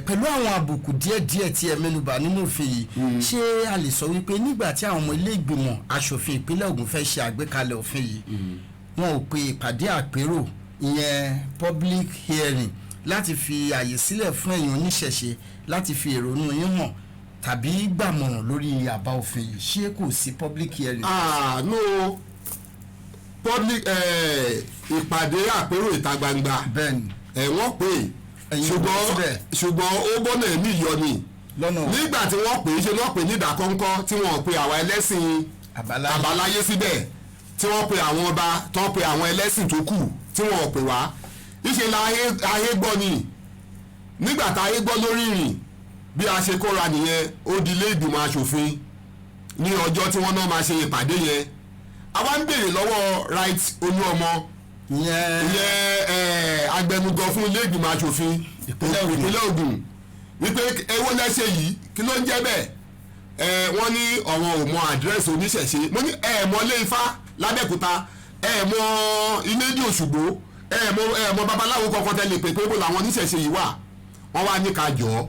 Pẹ̀lú àwọn àbùkù díẹ̀díẹ̀ tí ẹ mẹ́nubà nínú òfin yìí, ṣé a lè sọ wípé nígbà tí àwọn ọmọ ilé ìgbìmọ̀ asòfin ìpínlẹ̀ Ògùn fẹ́ ṣe àgbékalẹ̀ òfin yìí, wọn ò pe ìpàdé àpérò, ìyẹn public hearing, láti fi àyè sílẹ̀ fún ẹ̀yin oníṣẹ̀ṣe láti fi èrònú yín hàn tàbí gbàmọ̀ràn lórí àbá òfin yìí? Ṣé kò sí public hearing? Ah, no public ìpàdé àpérò ìta gbangba. Ẹ wọ́n pè é. Ẹ̀yin ò ṣùgbọ́n síbẹ̀. Ṣùgbọ́n ó bọ́nà ẹ̀mí yọ ni. Lọ́nà wo? Nígbà tí wọ́n pè é, ṣe wọ́n pè ní ìdákọ́ńkọ́, tí wọ́n pe àwa ẹlẹ́sìn àbáláyé àbáláyé síbẹ̀, tí wọ́n pe àwọn ọba, tí wọ́n pe àwọn ẹlẹ́sìn tó kù, tí wọ́n pè wá, ìṣe la ayé gbọ́ ni. Nígbà tá ayé gbọ́ lórí ìrìn, bí a ṣe kóra nìyẹn, ó di ilé ìgbìmọ̀ asòfin ní ọjọ́ tí wọ́n náà máa ṣe ìpàdé yẹn. Àwa ń béèrè lọ́wọ́ Right Olúọmọ, ìyẹn ìyẹn agbẹnugan fún ilé ìgbìmọ̀ asòfin Ìpínlẹ̀ Ògùn. Ìpínlẹ̀ Ògùn, wípé èwo lẹ́sẹ̀ yìí, kí ló ń jẹ́ bẹ́ẹ̀? Wọ́n ní ọ̀wọ́n ò mọ àdírẹ́sì oníṣẹ̀ṣe. Mo ní ẹ mọ ilé Ifá lábẹ́òkúta, ẹ mọ ilé ní Òṣùgbó, ẹ mọ babaláwo kankan tẹ́ lè pè pé bó làwọn oníṣẹ̀ṣe yìí wà? Wọ́n wá ní ká jọ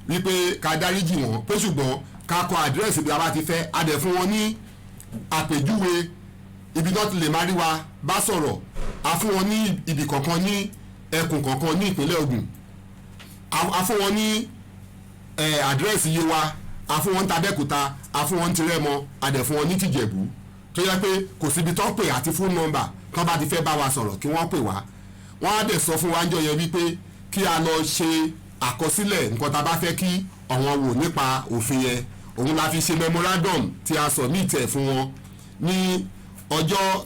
wípé ká dáríjì wọ́n, pé ṣùgbọ́n ká kọ àdírẹ́sì bí a bá ti fẹ́. A dẹ̀ fún wọn ní àpèjúwe ibi náà ti lè máa rí wa bá sọ̀rọ̀. A fún wọn ní ibì kọ̀ọ̀kan ní ẹkùn kọ̀ọ̀kan ní ìpínlẹ̀ Ògùn. A fún wọn ní àdírẹ́sì Yewa, a fún wọn ní tAbẹ́òkúta, a fún wọn ní tìrẹ́mọ, a dẹ̀ fún wọn ní tìjẹ̀bú, tó yẹ pé kò síbi tó pè àti phone number tó bá ti fẹ́ bá wa sọ̀rọ̀ kí wọ́n pè wá. Wọ́n á dẹ̀ sọ fún wa ń jọ yẹn wípé kí a lọ ṣe àkọsílẹ̀ nǹkan tá a bá fẹ́ kí àwọn wò nípa òfin yẹn. Òun la fi ṣe memorandum tí a submit ẹ̀ fún wọn ní ọjọ́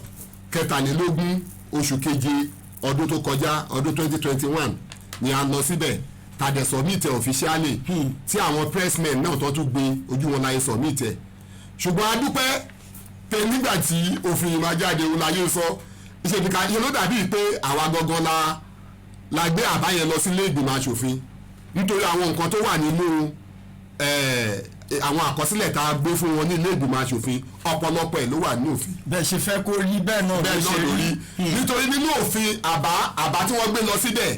23 oṣù keje ọdún tó kọjá, ọdún 2021 ni a lọ síbẹ̀, ta dẹ̀ submit ẹ̀ officially, tí àwọn pressmen náà tó tún gbé ojú wọn láyé submit ẹ̀. Ṣùgbọ́n a dúpẹ́ pé nígbà tí òfin yìí máa jáde, òun láyé sọ ìṣèdíkà ṣe ló dàbí pé àwa gangan la gbé àbá yẹn lọ sílé ìgbìmọ̀ asòfin, nítorí àwọn nǹkan tó wà nínú àwọn àkọsílẹ̀ tá a gbé fún wọn ní ilé ìgbìmọ̀ asòfin, ọ̀pọ̀lọpọ̀ ẹ̀ ló wà ní òfin. Bẹ́ẹ̀ ṣe fẹ́ kó rí bẹ́ẹ̀ náà bẹ́ẹ̀ ló náà ṣe lórí rí. Nítorí nínú òfin, àbá tí wọ́n gbé lọ síbẹ̀,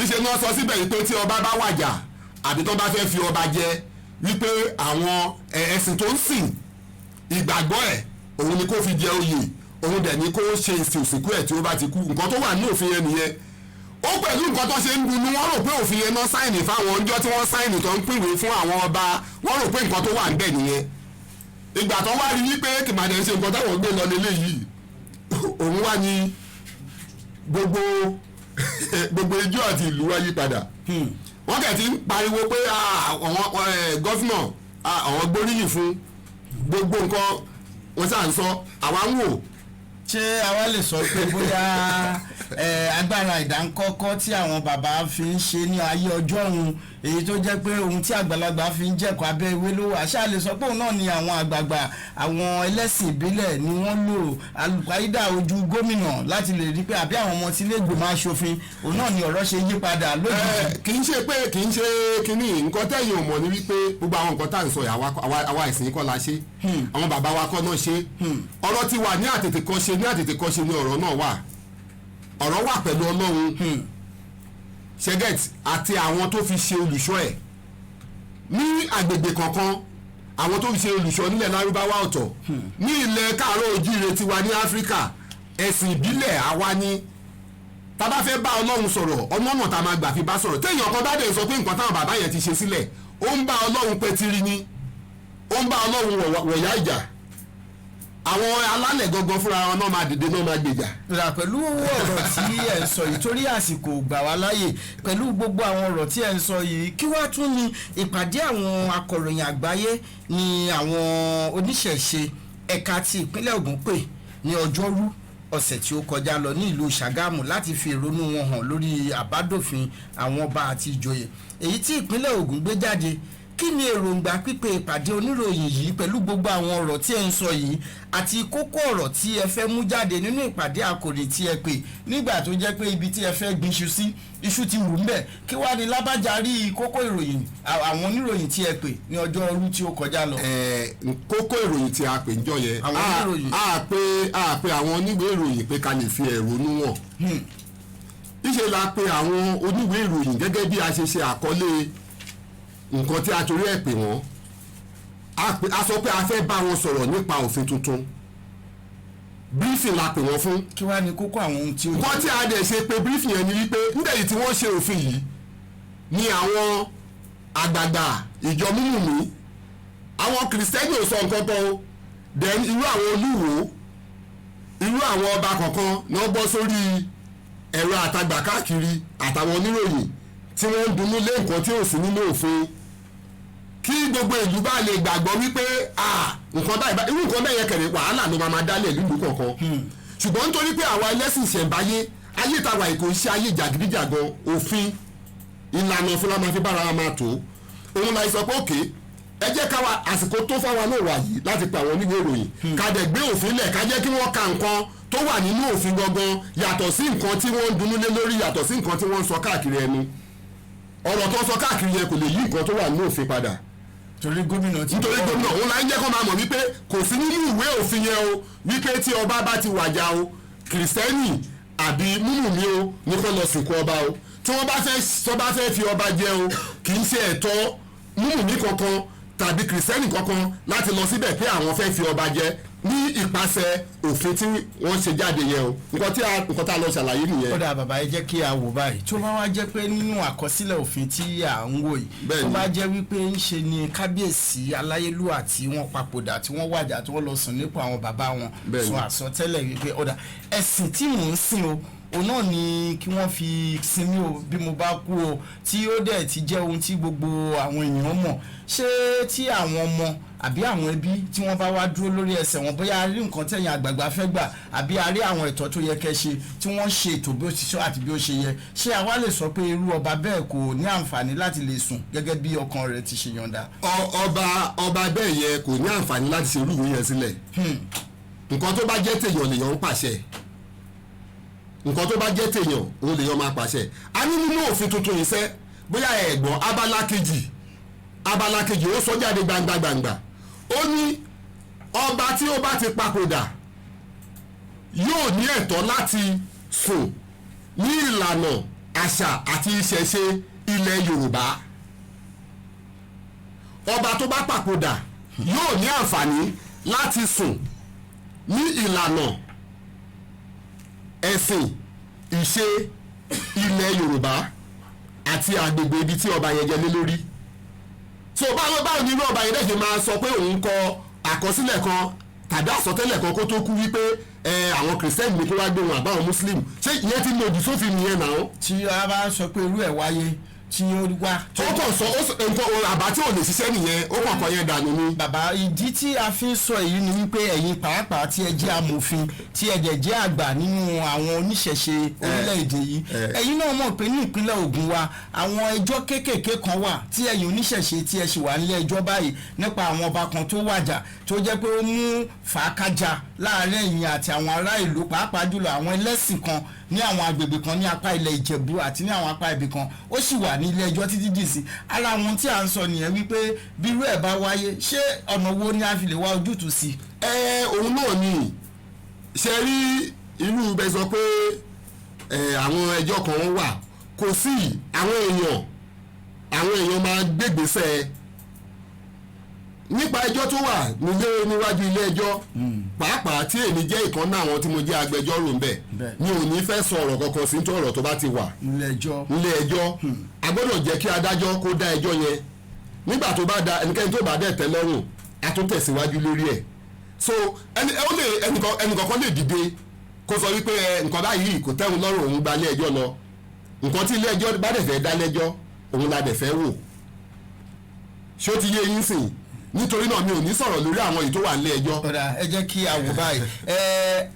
ìṣe ni wọ́n sọ síbẹ̀ yìí pé tí ọba bá wàjà àbí tó bá fẹ́ fi ọba jẹ, wípé àwọn ẹ̀sìn tó ń sìn, ìgbàgbọ́ ẹ̀, òun ni kó fi jẹ oyè, òun dẹ̀ ni kó ṣe ìsìn òsìnkú ẹ̀ tí ó bá ti kú. Nǹkan tó wà ní òfin yẹn nìyẹn. Ó pẹ̀lú nǹkan tó ṣe ń dunú, wọ́n rò pé òfin yẹn náà sign fáwọn ọjọ́ tí wọ́n sign tó ń pínwé fún àwọn ọba, wọ́n rò pé nǹkan tó wà ń bẹ̀ nìyẹn. Ìgbà tó wá rí wípé kìmàdé ń ṣe nǹkan táwọn gbé lọ lélẹ́yìí, òun wá ní gbogbo ijó àti ìlú wá yí padà. Wọ́n kẹ̀ ti ń pariwo pé ah, àwọn governor, ah, àwọn gbóríyìn fún gbogbo nǹkan wọ́n sà ń sọ, àwa ń wò. Ṣé àwa lè sọ pé bóyá agbára ìdánkọ́kọ́ tí àwọn bàbá fi ń ṣe ní ayé ọjọ́ òun, èyí tó jẹ́ pé ohun tí àgbàlagbà fi ń jẹ̀kọ́ abẹ́ ìwé ló wà, ṣáà lè sọ pé òun náà ni àwọn àgbààgbà, àwọn ẹlẹ́sìn ìbílẹ̀ ni wọ́n lò alùpàídà ojú gómìnà láti lè rí pé àbí àwọn ọmọ tí ilé ìgbìmọ̀ aṣòfin, òun náà ni ọ̀rọ̀ ṣe yí padà lójijì? Kì í ṣe pé kì í ṣe kínní. Nǹkan tẹ̀yìn ò mọ̀ ní wípé gbogbo àwọn nǹkan tá à ń sọ yìí, àwa ìsìn kọ́ la ṣe, àwọn bàbá wa kọ́ náà ṣe. Ọ̀rọ̀ ti wà ní àtètèkọ́ṣe, ní àtètèkọ́ṣe ni ọ̀rọ̀ náà wà. Ọ̀rọ̀ wà pẹ̀lú Ọlọ́run. Ṣé ẹ get? Àti àwọn tó fi ṣe olùṣọ́ ẹ̀ ní agbègbè kọ̀ọ̀kan, àwọn tó fi ṣe olùṣọ́ nílẹ̀ Lárúbáwá ọ̀tọ̀, ní ilẹ̀ káàárọ̀ ojíire tiwa ní Áfíríkà, ẹ̀sìn ìbílẹ̀ àwa ni. Tá bá fẹ́ bá Ọlọ́run sọ̀rọ̀, ọ̀nà ọ̀nà tá a máa gbà fi bá sọ̀rọ̀. Téèyàn kan bá dẹ̀ sọ pé nǹkan táwọn bàbá yẹn ti ṣe sílẹ̀, ó ń bá Ọlọ́run pẹ́tìrì ni, ó ń bá Ọlọ́run wọ̀yá ìjà. Àwọn alálẹ̀ gangan fúnra wọn náà máa dìde, náà máa gbèjà. Rà pẹ̀lú ọ̀rọ̀ tí ẹ̀ ń sọ yìí, torí àsìkò gbà wá láàyè, pẹ̀lú gbogbo àwọn ọ̀rọ̀ tí ẹ̀ ń sọ yìí, kí wàá tún ní ìpàdé àwọn akọ̀ròyìn àgbáyé ní àwọn oníṣẹ̀ṣe ẹ̀ka ti ìpínlẹ̀ Ògùn pè ní ọjọ́rú ọ̀sẹ̀ tí ó kọjá lọ ní ìlú Ṣàgámù láti fi ìrònú wọn hàn lórí àbádòfin àwọn ọba àti ìjòyè èyí tí ìpínlẹ̀ Ògùn gbé jáde? Kí ni èròǹgbà pípe ìpàdé oníròyìn yìí pẹ̀lú gbogbo àwọn ọ̀rọ̀ tí ẹ ń sọ yìí àti kókó ọ̀rọ̀ tí ẹ fẹ́ mú jáde nínú ìpàdé àkòrí tí ẹ pè, nígbà tó jẹ́ pé ibi tí ẹ fẹ́ gbin iṣu sí, iṣu ti wù ń bẹ̀? Kí wàá ní lábàjárí kókó ìròyìn àwọn oníròyìn tí ẹ pè ní ọjọ́ ọrú tí ó kọjá lọ? Ẹ, kókó ìròyìn tí a pè ń jọ yẹn, Àwọn oníròyìn. a pè àwọn oníwèé ìròyìn pé ká lè fi ẹ̀rọnú wọn. Ìṣe la pe àwọn oníwèé ìròyìn gẹ́gẹ́ bí a ṣe ṣe àkọlé nǹkan tí a torí ẹ̀ pè wọ́n. A sọ pé a fẹ́ bá wọn sọ̀rọ̀ nípa òfin tuntun. Briefing la pè wọ́n fún. Kí wàá ní kókó àwọn ohun tí ó Nǹkan tí a dẹ̀ ṣe pé briefing yẹn ni wípé nígbà tí wọ́n ṣe òfin yìí ni àwọn àgbààgbà ìjọ múmùmí, àwọn Kìrìsìtẹ́nì ò sọ nǹkan kan o. Then irú àwọn olúwo, irú àwọn ọba kọ̀ọ̀kan ni wọ́n bọ́ sórí ẹ̀rọ àtagbà káàkiri àtàwọn oníròyìn tí wọ́n ń dunnú lé nǹkan tí ò sí nínú òfin, kí gbogbo ìlú bá lè gbàgbọ́ wípé, ah, nǹkan báyìí irú nǹkan bẹ́ẹ̀ yẹn kẹ̀rẹ̀, wàhálà ló máa dálẹ̀ nílùú kọ̀ọ̀kan. Ṣùgbọ́n nítorí pé àwa ẹlẹ́sìn ìṣẹ̀ǹbáyé, ayé tàwa yìí kò ń ṣe ayé jàgídíjàgan, òfin, ìlànà òfin la máa fi bára wa máa tó. Òun la sọ pé okay, ẹ jẹ́ káwa, àsìkò tó fáwa náà wà yìí láti pe àwọn oníwèé ìròyìn, ká dẹ̀ gbé òfin lẹ̀, ká jẹ́ kí wọ́n ka nǹkan tó wà nínú òfin gangan, yàtọ̀ sí nǹkan tí wọ́n ń dunnú lé lórí, yàtọ̀ sí nǹkan tí wọ́n ń sọ káàkiri ẹnu. Ọ̀rọ̀ tó ń sọ káàkiri yẹn kò lè yí nǹkan tó wà nínú òfin padà. Torí gómìnà ti Nítorí gómìnà, òun la ń jẹ́ kó máa mọ̀ wípé kò sí nínú ìwé òfin yẹn o, wípé tí ọba bá ti wàjà o, Kìrìsìtẹ́nì àbí múmùmí o ní kó lọ sìnkú ọba o. Tí wọ́n bá fẹ́ tó bá fẹ́ fi ọba jẹ o, kì í ṣe ẹ̀tọ́ múmùmí kankan tàbí Kìrìsìtẹ́nì kankan láti lọ síbẹ̀ pé àwọn fẹ́ fi ọba jẹ ní ìpasẹ̀ òfin tí wọ́n ṣe jáde yẹn o. Nǹkan tá a lọ ṣàlàyé nìyẹn. Ó dáa bàbá, ẹ jẹ́ kí a wò báyìí. Tó bá wá jẹ́ pé nínú àkọsílẹ̀ òfin tí à ń wò yìí, tó bá jẹ́ wípé ń ṣe ni kábíyèsí aláyélúwà tí wọ́n papòdà, tí wọ́n wàjà, tí wọ́n lọ sùn nípò àwọn bàbá wọn, sọ àsọtẹ́lẹ̀ wípé ó dáa, ẹ̀sìn tí mò ń sìn o, òun náà ni kí wọ́n fi sinmi o bí mo bá kú o, tí ó dẹ̀ ti jẹ́ ohun tí gbogbo àwọn èèyàn mọ̀, ṣé tí àwọn ọmọ àbí àwọn ẹbí tí wọ́n bá wá dúró lórí ẹsẹ̀ wọn, bóyá a rí nǹkan tẹ̀yìn àgbààgbà fẹ́ gbà àbí a rí àwọn ẹ̀tọ́ tó yẹ kẹ́ ṣe, tí wọ́n ṣe ètò bí ó ti ṣọ́ àti bí ó ṣe yẹ, ṣé àwa lè sọ pé irú ọba bẹ́ẹ̀ kò ní àǹfààní láti lè sùn gẹ́gẹ́ bí ọkàn rẹ̀ ti ṣe yọ̀ǹda? Ọba bẹ́ẹ̀ yẹn kò ní àǹfààní láti ṣe irú ìwé yẹn sílẹ̀. Nǹkan tó bá jẹ́ tèèyàn lèèyàn ń pàṣẹ. Nǹkan tó bá jẹ́ tèèyàn, òun lèèyàn máa pàṣẹ. A ní nínú òfin tuntun yìí sẹ́, bóyá ẹ̀gbọ́n, abala kejì, ó sọ jáde gbangba gbangba. Ó ní ọba tí ó bá ti papòdà yóò ní ẹ̀tọ́ láti sùn ní ìlànà àṣà àti ìṣẹ̀ṣe ilẹ̀ Yorùbá. Ọba tó bá papòdà yóò ní àǹfààní láti sùn ní ìlànà ẹ̀sìn ìṣe ilẹ̀ Yorùbá àti àgbègbè ibi tí ọba yẹn jẹ lé lórí. So báwo ni irú ọba yẹn dẹ̀ ṣe máa sọ pé òun kọ àkọsílẹ̀ kan tàbí àsọtẹ́lẹ̀ kan kó tó kú wípé ẹ àwọn Kìrìsìtẹ́nì ní kó wá gbé wọn àbáwọn Muslim? Ṣé ìyẹn ti lòdì sófin nìyẹn náà? Tí a bá sọ pé irú ẹ̀ wáyé tí ó wá. Ó kàn sọ, ó sọ nǹkan àbá tí ò lè ṣiṣẹ́ nìyẹn, ó kàn kọ yẹn dànù ni. Bàbá, ìdí tí a fi ń sọ èyí ni wípé ẹ̀yin pàápàá tí ẹ jẹ́ amòfin, tí ẹ dẹ̀ jẹ́ àgbà nínú àwọn oníṣẹ̀ṣe orílẹ̀-èdè yìí, ẹ̀yin náà mọ̀ pé ní ìpínlẹ̀ Ògùn wa, àwọn ẹjọ́ kéékèèké kan wà tí ẹ̀yin oníṣẹ̀ṣe tí ẹ ṣì wà nílé ẹjọ́ báyìí nípa àwọn ọba kan tó wàjà, tó jẹ́ pé ó mú fàákájà láàárín ẹ̀yin àti àwọn ará ìlú, pàápàá jùlọ àwọn ẹlẹ́sìn kan ní àwọn agbègbè kan ní apá ilẹ̀ Ìjẹ̀bú àti ní àwọn apá ibì kan. Ó sì wà ní ilé ẹjọ́ títí dì sí. Ara àwọn tí à ń sọ nìyẹn wípé bí irú ẹ̀ bá wáyé, ṣé ọ̀nà wo ni a fi lè wá ojútùú sí? Ẹ, òun náà ni ṣe rí irú bẹ sọ pé ẹ, àwọn ẹjọ́ kan wà. Kò sí. Àwọn èèyàn máa gbégbèsè nípa ẹjọ́ tó wà nílé, níwájú ilé ẹjọ́, pàápàá tí èmi jẹ́ ìkan náà àwọn tí mo jẹ́ agbẹjọ́rò ńbẹ̀. Mi ò ní fẹ́ sọ ọ̀rọ̀ kankan sí nítorí ọ̀rọ̀ tó bá ti wà Nílé ẹjọ́. Nílé ẹjọ́, a gbọ́dọ̀ jẹ́ kí adájọ́ kó dá ẹjọ́ yẹn. Nígbà tó bá da ẹnikẹ́ni tó bá dẹ̀ tẹ́ lọ́rùn, a tún tẹ̀síwájú lórí ẹ̀. So ẹni ó lè ẹnìkọ̀ọ̀kan lè dìde kó sọ wípé ẹ nǹkan báyìí kò tẹ́hun lọ́rùn, òun gba ilé ẹjọ́ lọ. Nǹkan tí ilé ẹjọ́ bá dẹ̀ fẹ́ dá lẹ́jọ́, òun la dẹ̀ fẹ́ wò. Ṣé ó ti yé yín sìn? Nítorí náà, mi ò ní sọ̀rọ̀ lórí àwọn èyí tó wà nílé ẹjọ́. Ó dáa, ẹ jẹ́ kí a wò báyìí.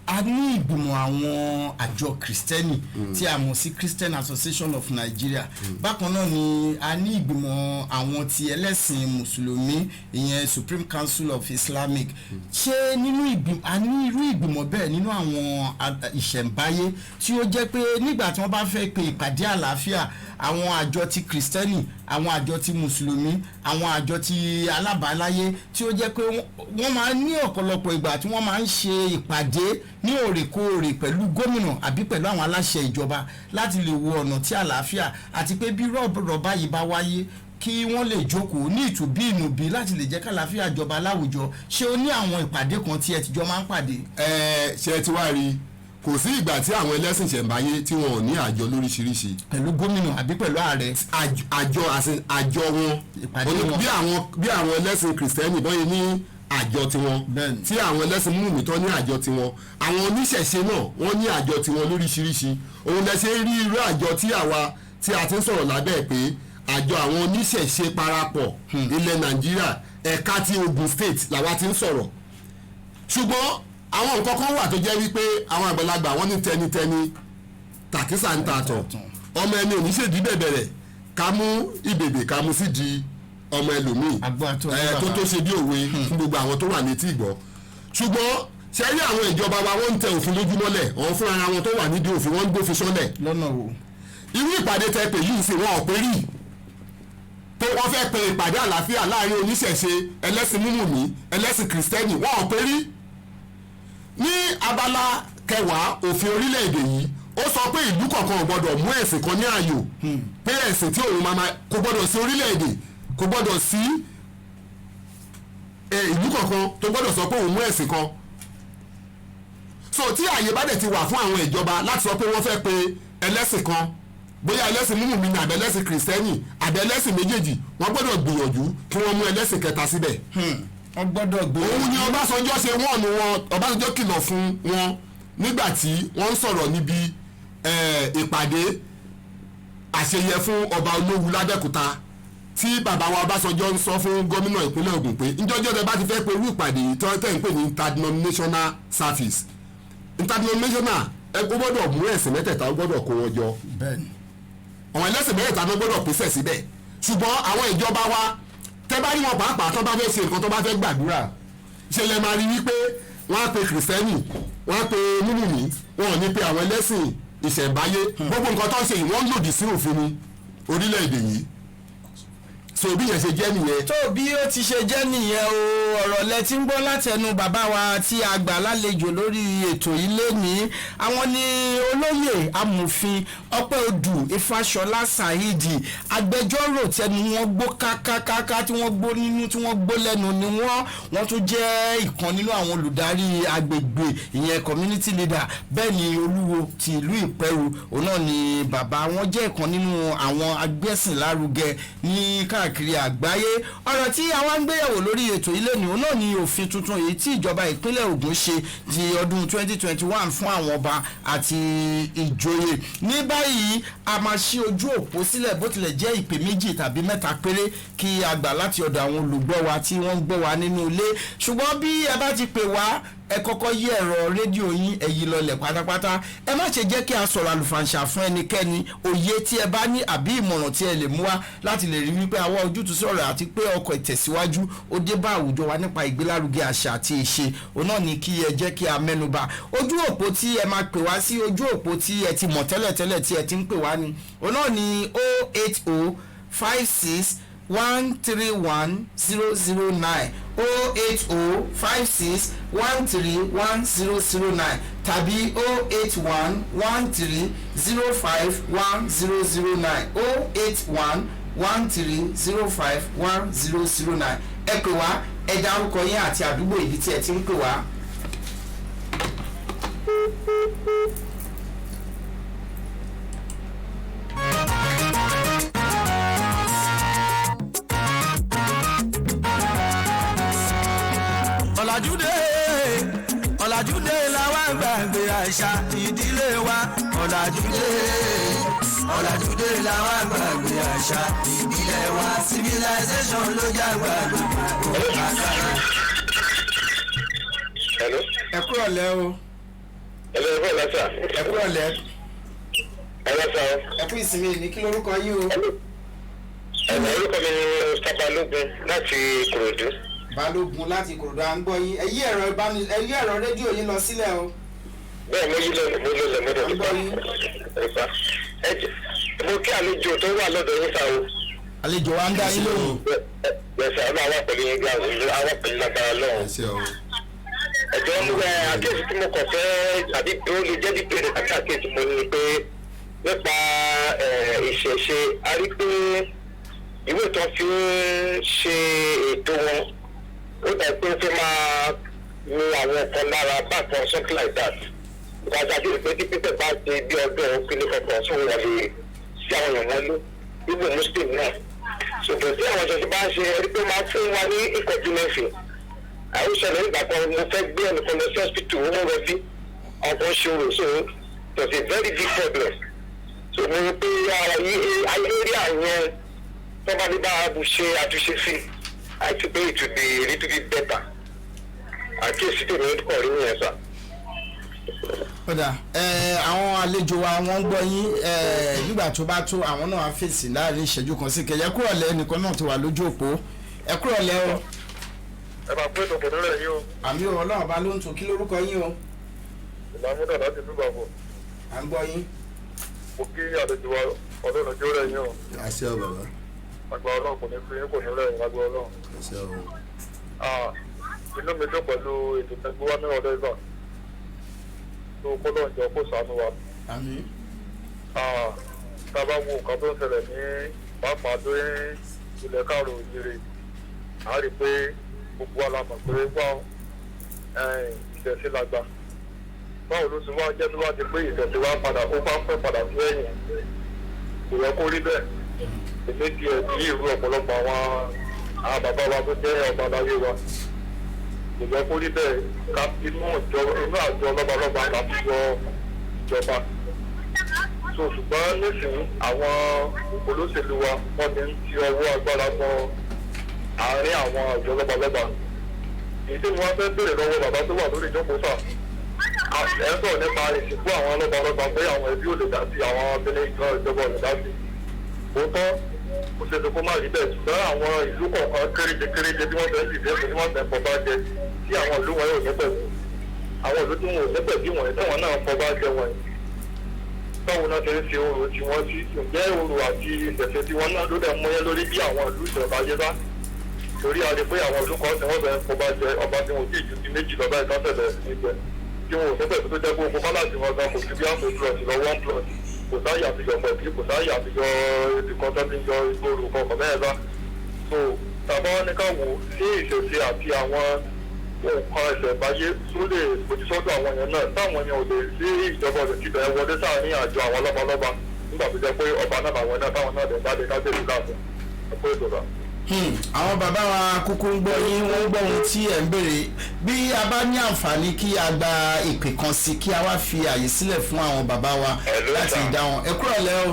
A ní ìgbìmọ̀ àwọn àjọ Kìrìsìtẹ́nì tí a mọ̀ sí Christian Association of Nigeria. Bákan náà ni a ní ìgbìmọ̀ àwọn ti ẹlẹ́sìn Mùsùlùmí, ìyẹn Supreme Council of Islamic. Ṣé nínú ìgbìmọ̀, a ní irú ìgbìmọ̀ bẹ́ẹ̀ nínú àwọn ìṣẹ̀ǹbáyé tí ó jẹ́ pé nígbà tí wọ́n bá fẹ́ pe ìpàdé àlàáfíà, àwọn àjọ ti Kìrìsìtẹ́nì, àwọn àjọ ti Mùsùlùmí, àwọn àjọ ti alábàáláyé, tí ó jẹ́ pé wọ́n máa ń ní ọ̀pọ̀lọpọ̀ ìgbà tí wọ́n máa ń ṣe ìpàdé ní òrèkóòrè pẹ̀lú gómìnà àbí pẹ̀lú àwọn aláṣẹ ìjọba láti lè wo ọ̀nà tí àlàáfíà, àti pé bí rọ̀bà yìí bá wáyé, kí wọ́n lè jókòó ní ìtùbí ìnùbí láti lè jẹ́ kàlàáfíà jọba láwùjọ? Ṣé ó ní àwọn ìpàdé kan tí ẹ ti jọ máa ń pàdé? Ẹ ṣe ti wá rí i, kò sí ìgbà tí àwọn ẹlẹ́sìn ṣẹ̀ǹbáyé tí wọn ò ní àjọ lóríṣiríṣi. Pẹ̀lú gómìnà àbí pẹ̀lú ààrẹ? Àjọ as in àjọ wọn. Ìpàdé wọn. Bí àwọn ẹlẹ́sìn Kìrìsìtẹ́nì bọ́yẹ ní àjọ tiwọn, tí àwọn ẹlẹ́sìn múmi tán ní àjọ tiwọn, àwọn oníṣẹ̀ṣe náà wọ́n ní àjọ tiwọn lóríṣiríṣi. Òun lẹ ṣe rí irú àjọ tí àwa tí a ti ń sọ̀rọ̀ lábẹ́ ẹ̀ pé àjọ àwọn oníṣẹ̀ṣe parapọ̀ ilẹ̀ Nàìjíríà, ẹ̀ka ti Ogun State làwa ti ń sọ̀rọ̀. Ṣùgbọ́n àwọn nǹkan kan wà tó jẹ́ wípé àwọn àgbàlagbà wọ́n ní tẹnitẹni tàkísà ń tààtọ̀, ọmọ ẹni ò ní ṣèdí bẹ̀bẹ̀rẹ̀ ká mú ìbèbè ká mú sí di ọmọ ẹlòmíì. Àgbo àti ẹ bàbá. tó ṣe bí òwe fún gbogbo àwọn tó wà létí ìgbọ́. Ṣùgbọ́n ṣe rí àwọn ìjọba wa, wọ́n ń tẹ òfin lójúmọ́lẹ̀. Àwọn fúnra ara wọn tó wà nídìí òfin, wọ́n ń gbófin sọ́lẹ̀. Lọ́nà wo? Irú ìpàdé tẹ pè yìí sí, wọn ò pé rí pé wọ́n fẹ́ pe ìpàdé àlàáfíà láàrin oníṣẹ̀ṣe, ẹlẹ́sìn múmùmí, ẹlẹ́sìn Kìrìsìtẹ́nì. Wọn ò pé rí. Ní abala 10 òfin orílẹ̀-èdè yìí, ó sọ pé ìlú kọ̀ọ̀kan ò gbọ́dọ̀ mú ẹ̀sìn kan ní ààyò, pé ẹ̀sìn tí òun máa kò gbọ́dọ̀ sí orílẹ̀-èdè, kò gbọ́dọ̀ sí ìlú kọ̀ọ̀kan tó gbọ́dọ̀ sọ pé òun mú ẹ̀sìn kan. So tí àyè bá dẹ̀ ti wà fún àwọn ìjọba láti sọ pé wọ́n fẹ́ pe ẹlẹ́sìn kan, bóyá ẹlẹ́sìn múmùmí ni àbí ẹlẹ́sìn Kìrìsìtẹ́nì àbí ẹlẹ́sìn méjèèjì, wọ́n gbọ́dọ̀ gbìyànjú kí wọ́n mú ẹlẹ́sìn kẹta síbẹ̀. Wọ́n gbọ́dọ̀ gbé. Òun ni Ọbásanjọ́ ṣe wọ́n nu wọn. Ọbásanjọ́ kìlọ̀ fún wọn nígbà tí wọ́n ń sọ̀rọ̀ níbi ìpàdé àṣeyẹ fún Ọba Olówu lábẹ́òkúta, tí bàbá wa Ọbásanjọ́ ń sọ fún gómìnà ìpínlẹ̀ Ògùn pé njọ́jọ́ tẹ bá ti fẹ́ pe irú ìpàdé yìí tẹ́ ń pè ní interdenominational service, interdenominational, ẹ kó gbọ́dọ̀ mú ẹ̀sìn mẹ́tẹ̀ẹ̀ta, ó gbọ́dọ̀ kó wọn jọ. Àwọn ẹlẹ́sìn mẹ́tẹ̀ẹ̀ta ló gbọ́dọ̀ pèsè síbẹ̀. Ṣùgbọ́n àwọn ìjọba wa, tẹ́ bá rí wọn pàápàá, tó bá fẹ́ ṣe nǹkan, tó bá fẹ́ gbàdúrà, ṣe lẹ máa rí wípé wọ́n á pe Kìrìsìtẹ́nì, wọ́n á pe múmùmí, wọn ò ní pe àwọn ẹlẹ́sìn ìṣẹ̀ǹbáyé. Gbogbo nǹkan tó ń ṣe yìí, wọ́n lòdì sí òfin ni orílẹ̀-èdè yìí. So bí yẹn ṣe jẹ́ nìyẹn. Tó bí ó ti ṣe jẹ́ nìyẹn o. Ọ̀rọ̀ lẹ ti ń gbọ́ látẹnu bàbá wa tí a gbà lálejò lórí ètò yìí lénìí. Àwọn ni olóyè amòfin Ọpẹ́ Odù Ifáṣọlá Saheed, agbẹjọ́rò tẹnu wọn gbó kákákáká, tí wọ́n gbó nínú, tí wọ́n gbó lẹ́nu ni wọ́n. Wọ́n tún jẹ́ ìkan nínú àwọn olùdarí agbègbè, ìyẹn community leader. Bẹ́ẹ̀ ni olúwo ti ìlú Ìpẹ́rù òun náà ni bàbá wọn jẹ́ ìkan nínú àwọn agbẹ́sìnlárugẹ ní káàkiri àgbáyé. Ọ̀rọ̀ tí àwa ń gbéyẹ̀wò lórí ètò yìí lónìí, òun náà ni òfin tuntun èyí tí ìjọba ìpínlẹ̀ Ògùn ṣe di ọdún 2021 fún àwọn ọba àti ìjòyè. Ní báyìí, a máa ṣí ojú òpó sílẹ̀, bó tilẹ̀ jẹ́ ìpè méjì tàbí mẹ́ta péré kí a gbà láti ọ̀dọ̀ àwọn olùgbọ́ wa tí wọ́n ń gbọ́ wa nínú ilé. Ṣùgbọ́n bí ẹ bá ti pè wá, ẹ kọ́kọ́ yí ẹ̀rọ rédíò yín, ẹ yí lọlẹ̀ pátápátá. Ẹ má ṣe jẹ́ kí a sọ̀rọ̀ àlùfàǹṣà fún ẹnikẹ́ni. Òye tí ẹ bá ní àbí ìmọ̀ràn tí ẹ lè mú wá láti lè rí wípé àwa ojútùú sọ̀rọ̀ àti pé ọkọ̀ ìtẹ̀síwájú ó dé bá àwùjọ wa nípa ìgbélárugẹ àṣà àti ìṣe, òun náà ni kí ẹ jẹ́ kí a mẹ́nuba. Ojú òpó tí ẹ máa pè wá sí, ojú òpó tí ẹ ti mọ̀ tẹ́lẹ̀tẹ́lẹ̀ tí ẹ ti ń pè wá ni, òun náà ni 080 56 1 3 1 0 0 9, 08056131009 tàbí 08113051009, 08113051009. Ẹ pè wá, ẹ dárúkọ yín àti àdúgbò ibi tí ẹ ti ń pè wá. Ọ̀làjúdé, ọ̀làjúdé làwa gbàgbé àṣà ìdílé wa. Ọ̀làjúdé, ọ̀làjúdé làwa gbàgbé àṣà ìbílẹ̀ wa. Civilization ló jágbá gbogbo àṣà. Hello. Ẹ kúrọ̀lẹ́ o. Hello, ẹ bọ́ọ̀lá sà. Ẹ kúrọ̀lẹ́. Ẹ lọ sà o. Ẹ kú ìsinmi ní. Kí lorúkọ yín o? Ẹ̀lọ́, orúkọ mi ni Mr. Balógun láti Ìkòròdú. Balógun láti Ìkòròdú, à ń gbọ́ yín. Ẹ yí ẹ̀rọ ìbáni, ẹ yí ẹ̀rọ rédíò yín lọ sílẹ̀ o. Bẹ́ẹ̀, mo yí lọ, mo lọ lẹ̀, mo dẹ̀ À ń gbọ́ yín. nípa. Ẹ jẹ́ mo kí àlejò tó wà lọ́dọ̀ yín sà o. Àlejò wa ń dá yín lóhùn. Bẹ́ẹ̀ sà, ọlọ́run àwa pẹ̀lú yín, gbà àwa pẹ̀lú lágbára lọ́hùn. Ẹ ṣe o. Ẹ̀jọ̀ ń bẹ àkíyèsí tí mo kàn fẹ́ àbí tó lè jẹ́ dípèrè àti àkíyèsí mo ní ni pé nípa ìṣẹ̀ṣe, a rí pé ìwé tó fi ń ṣe ètò wọn, ó dà pé ó fẹ́ máa ní àwọn kan lára bákan, something like that, because àti pé tí pípẹ́ bá ti bí ọdún òun kíní kankan sóhun wà lè sí àwọn èèyàn wọn lé ibò Muslim náà, ṣùgbọ́n tí àwọn ìṣẹ̀ṣe bá ń ṣe ẹni pé máa fún wa ní inconvenience. Àwọn ìṣẹ̀lẹ̀ nígbà kan, mo fẹ́ gbé ẹnìkan lọ sí hospital, ó ń rọbí ọkọ̀ ṣòro, so it was a very big problem. So mo rò pé ara yìí ayé rí àyẹn tó bá ní bá a ṣe àtúnṣe sí, I think pé it will be a little bit better. Àkíyèsí tèmi kọ̀ rí nìyẹn sà. Kódà ẹ, àwọn àlejò wa, wọ́n ń gbọ́ yín. Ẹ nígbà tó bá tó, àwọn náà á fèsì láàrin ìṣẹ́jú kan sí kẹyẹ. Kúrọ̀lẹ́, nìkan náà ti wà lójú òpó. Ẹ kúrọ̀lẹ́ o. Ẹ máa pé ètò pẹ̀lú rẹ̀ yìí o. Àmì ò, Ọlọ́run bá ló ń tò. Kí lórúkọ yín o? Ìlànà láti ìlú Ìbàbọ̀. À ń gbọ́ yín. Mo kí àlejò wa, Ọlọ́run jó rẹ̀ yín o. Àṣẹ o, bàbá. Àgbà Ọlọ́run kò ní fi yín, kò ní rẹ̀ yín lágbà Ọlọ́run. Àṣẹ o. Ah, inú mi dùn pẹ̀lú ètò tẹ́gbẹ́ wá ní ọ̀dọ́ ìgbà tó kọ́ lọ́n jọ kó ṣàánú wa. Àmín. Ah, tá a bá wo nǹkan tó ń ṣẹlẹ̀ ní pàápàá lórí ilẹ̀ káàró òjìrè, a rí i pé gbogbo wa la mọ̀ pé wá ìṣẹ̀ṣe la gbà. Báwo ló ti wá jẹ́ tó wá di pé ìṣẹ̀ṣe wa padà, ó bá fẹ́ padà sí ẹ̀yìn? Kò yẹ kó rí bẹ́ẹ̀. Èmi ti ẹ̀ bí irú ọ̀pọ̀lọpọ̀ àwọn bàbá wa tó jẹ́ ọba aláyé wa, kò yẹ kó rí bẹ́ẹ̀. Ká inú ìjọ, inú àjọ lọ́balọ́ba la fi yọ ìjọba. So ṣùgbọ́n nísìnyí, àwọn olóṣèlú wa, wọ́n ti ń ti ọwọ́ agbára mọ àárín àwọn àjọ lọ́balọ́ba. Èyí tí wọ́n fẹ́ béèrè lọ́wọ́ bàbá tó wà lórí ìjókòó sà, ẹ ń sọ̀rọ̀ nípa ìsìnkú àwọn lọ́balọ́ba pé àwọn ẹbí ò lè dá sí, àwọn abẹ́lé ìjọba ò lè dá sí. Òótọ́, kò ṣe é kó má rí bẹ́ẹ̀, ṣùgbọ́n àwọn ìlú kọ̀ọ̀kan kéréje kéréje tí wọ́n fẹ́ sì fẹ́ tí wọ́n fẹ́ fọba jẹ, tí àwọn ìlú wọn yóò ní pẹ̀lú àwọn ìlú tí wọn ò ní pẹ̀lú wọ̀nyí táwọn náà fọba jẹ wọ̀nyí, báwo náà ṣe ń ṣe orò tí wọ́n sí? Ǹjẹ́ orò àti ìṣẹ̀ṣẹ̀ tí wọ́n náà ló dẹ̀ mọ́yẹ́ lórí bí àwọn ìlú ìṣẹ̀báyé bá? Torí a rí pé àwọn ìlú kan tí wọ́n fẹ́ fọba jẹ, ọba tí wọn ò tí ì ju ti méjì lọ báyìí tán fẹ̀lẹ̀ níbẹ̀ tí wọn ò ní pẹ̀lú, tó jẹ́ pé ogun fálàsì wọn gan kò ju bí àpò plus lọ, one plus, kò sáyè àfihàn pẹ̀lú, kò sáyè àfihàn ibì kan tó ti ń yọ ìgboro kọ̀ọ̀kan mẹ́rin bá. So tàbá wọn ní ká wò sí ìṣẹ̀ṣe àti àwọn nǹkan ìṣẹ̀báyé tó lè fojúsọ́dọ̀ àwọn èèyàn náà, táwọn èèyàn ò lè sí, ìjọba ọ̀dọ̀ ti bẹ̀rẹ̀ wọlé sáàárín àjọ àwọn lọ́balọ́ba nígbà tó jẹ́ pé ọba náà làwọn náà táwọn náà lè jáde kájèlú láàfin ẹ̀kọ́ ìjọba. Àwọn bàbá wa kúkú ń gbọ́ yín, wọ́n ń gbọ́ ohun tí ẹ̀ ń béèrè. Bí a bá ní àǹfààní kí a gba ìpè kan sí, kí a wá fi àyè sílẹ̀ fún àwọn bàbá wa Hello, láti sir. dáhùn. Ẹ kúrọ̀lẹ́ o.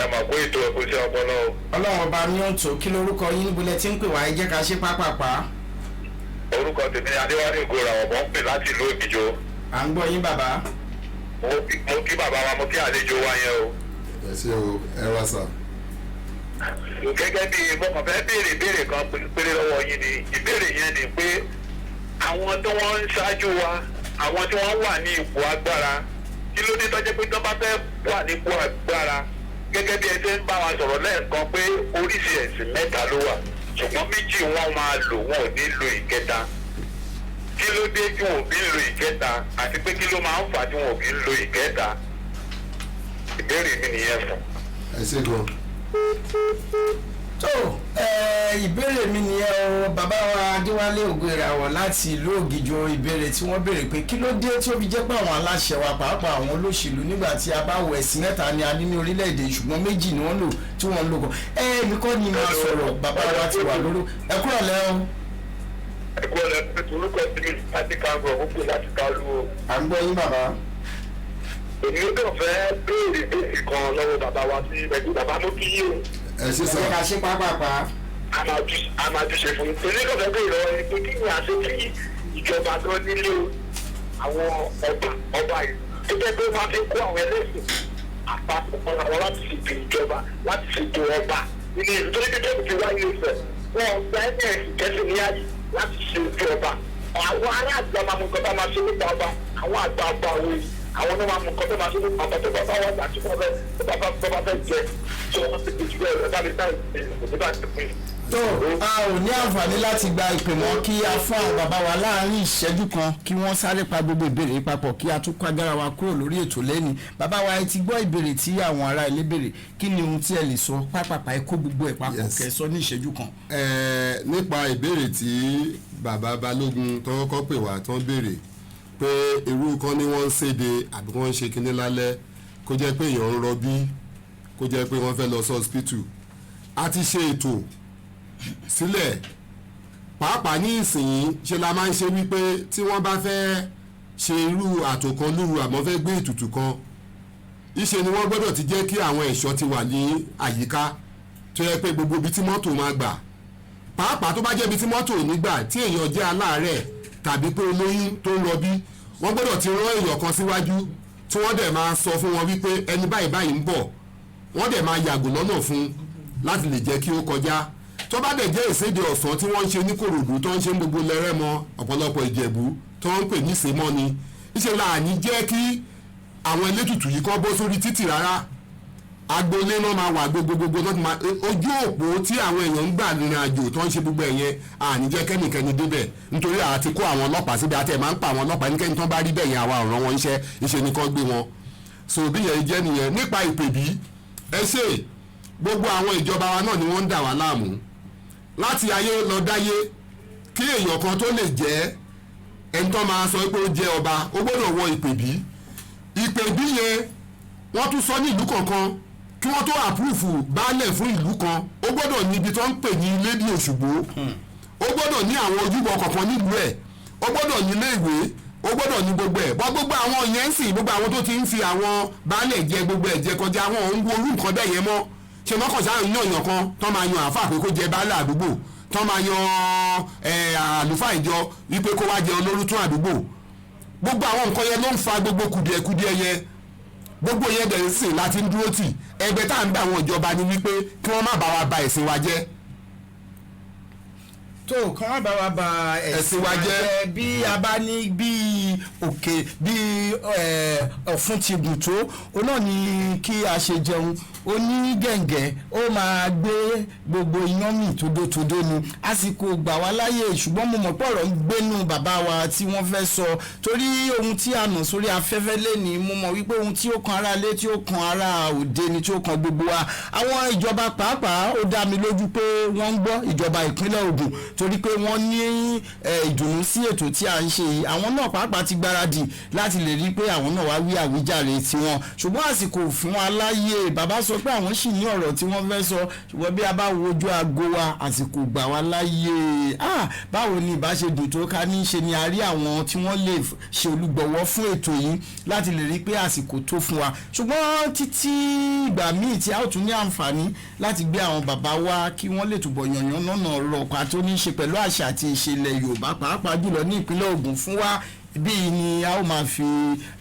Ẹ mà kó ètò ẹ̀kọ́ sí ọpọlọ o. Ọlọ́run ọba ní òǹtò. Kí lorúkọ yín? Níbo lẹ ti ń pè wá? Ẹ jẹ́ ká ṣe pápápá. Orúkọ tèmi ni Adéwálé Ògòrò, àwọn ọmọ ń pè láti ìlú Ògìjò. À ń gbọ́ yín, bàbá. Mo kí bàbá wa, mo kí àlejò wa yẹn o. Ẹ ṣe o, ẹ wá sà. Gẹ́gẹ́ bí mo kàn fẹ́ béèrè ìbéèrè kan péré lọ́wọ́ yín ni. Ìbéèrè yẹn ni pé àwọn tí wọ́n ń ṣáájú wa, àwọn tí wọ́n wà ní ipò agbára, kí ló dé tó jẹ́ pé tó bá fẹ́ wà nípò agbára Gẹ́gẹ́ bí ẹ ṣe ń bá wa sọ̀rọ̀ lẹ́ẹ̀kan pé oríṣi ẹ̀sìn mẹ́ta ló wà, ṣùgbọ́n méjì wọn máa lò, wọn ò ní lo ìkẹta. Kí ló dé tí wọn ò fi ń lo ìkẹta, àti pé kí ló máa ń fà tí wọn ò fi ń lo ìkẹta? Ìbéèrè mi nìyẹn fún. Ẹ ṣe gan. Tó ìbéèrè mi nìyẹn o, bàbá wa Adéwálé Ògo-Ìràwọ̀ láti ìlú Ògìjò. Ìbéèrè tí wọ́n béèrè pé kí ló dé tí ó fi jẹ́ pé àwọn aláṣẹ wa, pàápàá àwọn olóṣèlú, nígbà tí a bá wọ ẹ̀sìn mẹ́ta ni a ní ní orílẹ̀-èdè, ṣùgbọ́n méjì ni wọ́n lò tí wọ́n ń lò kọ́. Èmi kọ́ ni máa sọ̀rọ̀, bàbá wa ti wà lóró. Ẹ kúrò lẹ́wọ̀n. Ẹ̀kọ́ rẹ̀ pé orúkọ tí mi láti kárò ọ̀gbọ́n láti kárò o. À ń gbọ́ yín, bàbá. Èmi ó kàn fẹ́ béèrè béèrè kan lọ́wọ́ bàbá wa sí ẹgbẹ́ bàbá mú kí yí o. Ẹ ṣe sà. Ẹ ká ṣe pápápá. A máa tún ṣe fún un. Èmi kàn fẹ́ béèrè lọ́wọ́ yín pé kí ni àṣẹ tí ìjọba tó nílé àwọn ọba yìí tó jẹ́ pé wọ́n fi kó àwọn ẹlẹ́sìn àpapọ̀ mọ́ra wọn láti ṣètò ìjọba, láti ṣètò ọba nínú ìlú, tó ní kékeré ti wáyé ìfẹ́ wọn gba ẹni ẹ̀sìn kẹ́sìn ní àyè láti ṣe ètò ọba. Àwọn ará àgbà máa mú nǹkan tó máa ṣe nípa ọba, àwọn àgbà ọba òwe àwọn náà máa mú nǹkan tó máa ṣe nípa ọba tó bá bá wà tí wọ́n fẹ́ tó bá fẹ́ jẹ tí wọ́n ti jù bẹ́ẹ̀ lọ bá mi báyìí kò ní bá ti pín. Tó a ò ní àǹfààní láti gba ìpè mọ́, kí a fún àwọn bàbá wa láàárín ìṣẹ́jú kan kí wọ́n sáré pa gbogbo ìbéèrè papọ̀, kí a tún kó agbára wa kúrò lórí ètò lẹ́ni. Bàbá wa, ẹ ti gbọ́ ìbéèrè tí àwọn ará ilé béèrè. Kí ni ohun tí ẹ lè sọ pápápá? Ẹ kó gbogbo ẹ̀ papọ̀ kẹ́ sọ ní ìṣẹ́jú kan. Ẹ nípa ìbéèrè tí bàbá Balógun tó kọ́kọ́ pè wá tó ń béèrè pé irú kan ni wọ́n ń séde àbí wọ́n ń ṣe kinní lálẹ́, kó jẹ́ pé èèyàn ń rọbí, kó jẹ́ pé wọ́n fẹ́ lọ sí hospital, a ti ṣe ètò sílẹ̀. Pàápàá ní ìsìn ṣe la máa ń ṣe wípé tí wọ́n bá fẹ́ ṣe irú àtò kan lóru àmọ́ fẹ́ gbé ètùtù kan ìṣe ni wọ́n gbọ́dọ̀ ti jẹ́ kí àwọn ẹ̀ṣọ́ ti wà ní àyíká, tó yẹ pé gbogbo ibi tí mọ́tò máa gbà, pàápàá tó bá jẹ́ ibi tí mọ́tò ò ní gbà, tí èèyàn jẹ́ aláàárẹ̀ tàbí pé olóyún tó ń rọbí, wọ́n gbọ́dọ̀ ti rán èèyàn kan síwájú tí wọ́n dẹ̀ máa sọ fún wọn wípé ẹni báyìí báyìí ń bọ̀. Wọ́n dẹ̀ máa yàgò lọ́nà fún láti lè jẹ́ kí ó kọjá. Tó bá dẹ̀ jẹ́ ìséde ọ̀sán tí wọ́n ń ṣe ní Kòròdú, tó ń ṣe ní gbogbo lẹ́rẹ́mọ, ọ̀pọ̀lọpọ̀ Ìjẹ̀bú tó ń pè ní ìsémọ́ni, ìṣe là ní jẹ́ kí àwọn elétùtù yìí kọ́ bọ́ sórí títì rárá. Agboolé náà máa wà, gbogbogbò náà ti máa ojú òpó tí àwọn èèyàn ń gbà rìnrìn àjò tó ń ṣe gbogbo ẹ̀yẹn, àní jẹ́ kẹ́nìkẹ́ni débẹ̀, nítorí àti kó àwọn ọlọ́pàá síbi àti ẹ̀ máa ń pa àwọn ọlọ́pàá ẹnikẹ́ni tó bá rí bẹ́ẹ̀ yẹn, àwa ọ̀ràn wọn iṣẹ́ ìṣe ni kán gbé wọn. So bí yẹn jẹ́ nìyẹn. Nípa ìpèbí, ẹ ṣe gbogbo àwọn ìjọba wa náà ni wọ́n ń dà wá láàmú láti ayé lọ dáyé. Kí èèyàn kan tó lè jẹ́ ẹni tó máa sọ pé ó jẹ́ ọba, ó gbọ́dọ̀ wọ ìpèbí. Ìpèbí yẹn, wọ́n tún sọ ní ìlú kọ̀ọ̀kan, kí wọ́n tó approve baálẹ̀ fún ìlú kan, ó gbọ́dọ̀ ní ibi tó ń pè ní Lédì Òṣùgbó, ó gbọ́dọ̀ ní àwọn ojúbọ kọ̀ọ̀kan nílùú ẹ̀, ó gbọ́dọ̀ ní ilé ìwé, ó gbọ́dọ̀ ní gbogbo ẹ̀ bọ́. Gbogbo àwọn yẹn ń sìn, gbogbo àwọn tó ti ń fi àwọn baálẹ̀ jẹ gbogbo ẹ̀ jẹ kọjá, àwọn ò ń wo orú nǹkan bẹ́ẹ̀ yẹn mọ́. Ṣe mọ́kànṣá yan èèyàn kan tó máa yan àáfàá pé kó jẹ baálẹ̀ àdúgbò, tó máa yan àlùfáà ìjọ wípé kó wá jẹ olórútún àdúgbò? Gbogbo àwọn nǹkan yẹn ló ń fa gbogbo kùdìẹ̀kudiẹ yẹn. Gbogbo yẹn dẹ̀ ń sìn láti ń dúró tì. Ẹgbẹ́ tá à ń bá àwọn ìjọba ni wípé kí wọ́n má bá wa ba ẹ̀sìn wa jẹ́. Tó kàn má bá wa ba ẹ̀sìn wa jẹ́. Bí a bá ní bí òkè bí ọ̀fun ti gùn tó, ó náà ní kí a ṣe jẹun. Ó ní gẹ̀ǹgẹ̀, ó máa gbé gbogbo iyán mì tódótódó ni. Àsìkò gbà wá láyè, ṣùgbọ́n mo mọ̀ pé ọ̀rọ̀ ń gbénu bàbá wa tí wọ́n fẹ́ sọ, torí ohun tí a nà sórí afẹ́fẹ́ lẹ́ni, mo mọ̀ wípé ohun tí ó kan ara lé, tí ó kan ara òde ni, tí ó kan gbogbo wa. Àwọn ìjọba pàápàá, ó dá mi lójú pé wọ́n ń gbọ́, ìjọba ìpínlẹ̀ Ògùn, torí pé wọ́n ní ìdùnnú sí ètò tí a ń ṣe yìí. Àwọn náà pàápàá ti gbáradì láti lè rí pé àwọn náà wá wí àwíjàre tiwọn, ṣùgbọ́n àsìkò fún wa láyè. Bàbá sọ pé àwọn sì ní ọ̀rọ̀ tí wọ́n fẹ́ sọ, ṣùgbọ́n bí a bá wojú aago wa, àsìkò gbà wá láyè. Báwo ni ìbá ṣe dùn tó ká ní ṣe ni a rí àwọn tí wọ́n lè ṣe olùgbọ̀wọ́ fún ètò yìí láti lè rí pé àsìkò tó fún wa. Ṣùgbọ́n títí ìgbà míì tí a ó tún ní àǹfààní láti gbé àwọn bàbá wa kí wọ́n lè túbọ̀ yànyàn lọ́nà ọ̀rọ̀ kan tó ní ṣe pẹ̀lú àṣà àti ìṣẹ̀lẹ̀ Yorùbá, pàápàá jùlọ ní ìpínlẹ̀ Ògùn fún wa, bíi ni a ó máa fi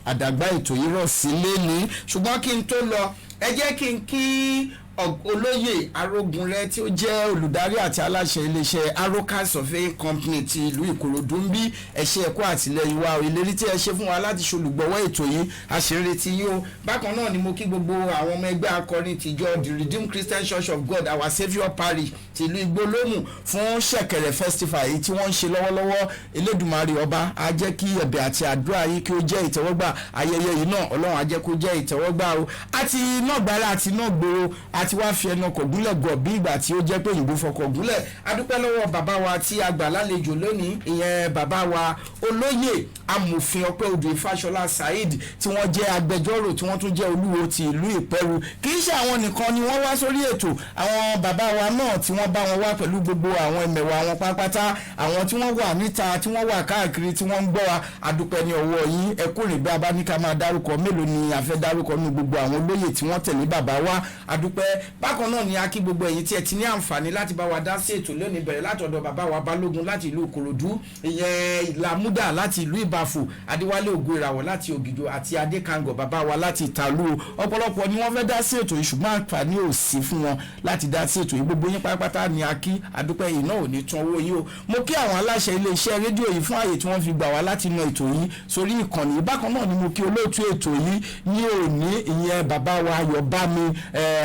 àdàgbà ètò yìí rọ̀ sí lẹ́ni. Ṣùgbọ́n kí n tó lọ, ẹ jẹ́ kí n kí Olóyè Arógunrẹ, tí ó jẹ́ olùdarí àti aláṣẹ iléeṣẹ́ Aroka Surveying Company ti ìlú Ìkòròdú ń bí, ẹ ṣé, ẹ kú àtìlẹ́yìn wa o. Ìlérí tí ẹ ṣe fún wa láti ṣolùgbọ́wọ́ ètò yìí, a sì ń retí yín o. Bákan náà ni mo kí gbogbo àwọn ọmọ ẹgbẹ́ akọrin tìjọ The Redeemed Christian Church of God Our Saviour Parish ti ìlú Igbólómù fún Ṣẹ̀kẹ̀rẹ̀ Festival èyí tí wọ́n ń ṣe lọ́wọ́lọ́wọ́. Elédùmarè ọba á jẹ́ kí ẹ̀bẹ̀ àti àdúrà yín kí ó jẹ́ ìtẹ́wọ́gbà. Ayẹyẹ yìí náà, Ọlọ́run á jẹ́ kó jẹ́ ìtẹ́wọ́gbà o. Àti iná gbára àti iná gbòòrò àti wá fi ẹnu ọkọ̀ gúnlẹ̀ gọ̀ bí ìgbà tí ó jẹ́ pé òyìnbó fọkọ̀ gúnlẹ̀. Adúpẹ́ lọ́wọ́ bàbá wa tí a gbà lálejò lónìí, ìyẹn bàbá wa Olóyè Amòfin Ọpẹ́ Odò Ìfàṣọlá Saheed, tí wọ́n jẹ́ agbẹjọ́rò, tí wọ́n tún jẹ́ olúwo ti ìlú Ìpẹ́rù. Kì í ṣe àwọn nìkan ni wọ́n wá sórí ètò. Àwọn bàbá wa náà tí wọ́n bá wọn wá pẹ̀lú gbogbo àwọn ẹmẹ̀wà wọn pátápátá, àwọn tí wọ́n wà níta, tí wọ́n wà káàkiri, tí wọ́n ń gbọ́ wa, adúpẹ́ ní ọwọ́ yín. Ẹ kú rìn. Bí a bá ní ká máa dárúkọ, mélòó ni a fẹ́ dárúkọ nínú gbogbo àwọn olóyè tí wọ́n tẹ̀lé bàbá wa? Adúpẹ́. Bákan náà ni a kí gbogbo ẹ̀yin tí ẹ ti ní àǹfààní láti bá wa dá sí ètò lónìí, bẹ̀rẹ̀ látọ̀dọ̀ bàbá wa Balógun láti ìlú Ìkòròdú, ìyẹn Làmúdà láti ìlú Ìbàfò, Adéwálé Ògo Ìràwọ̀ láti Ògìjò àti Adékangọ̀ bàbá wa láti Ìtàlú. Ọ̀pọ̀lọpọ̀ ni wọ́n fẹ́ dá sí ètò yìí, ṣùgbọ́n àǹfààní ò sí fún wọn láti dá sí ètò yìí. Gbogbo yín pátápátá ni a kí, adúpẹ́ yìí náà ò ní tán owó yìí o. Mo kí àwọn aláṣẹ iléeṣẹ́ rédíò yìí fún àyè tí wọ́n fi gbà wá láti na ètò yìí sórí ìkànnì yìí. Bákan náà ni mo kí olóòtú ètò yìí ní òní, ìyẹn bàbá wa Ayọ̀bámi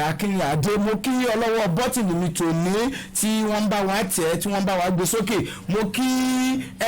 Akínrìnàdé. Mo kí ọlọ́wọ́ bọ́tìnì mi tòní tí wọ́n ń bá wa tẹ̀, tí wọ́n ń bá wa gbé sókè. Mo kí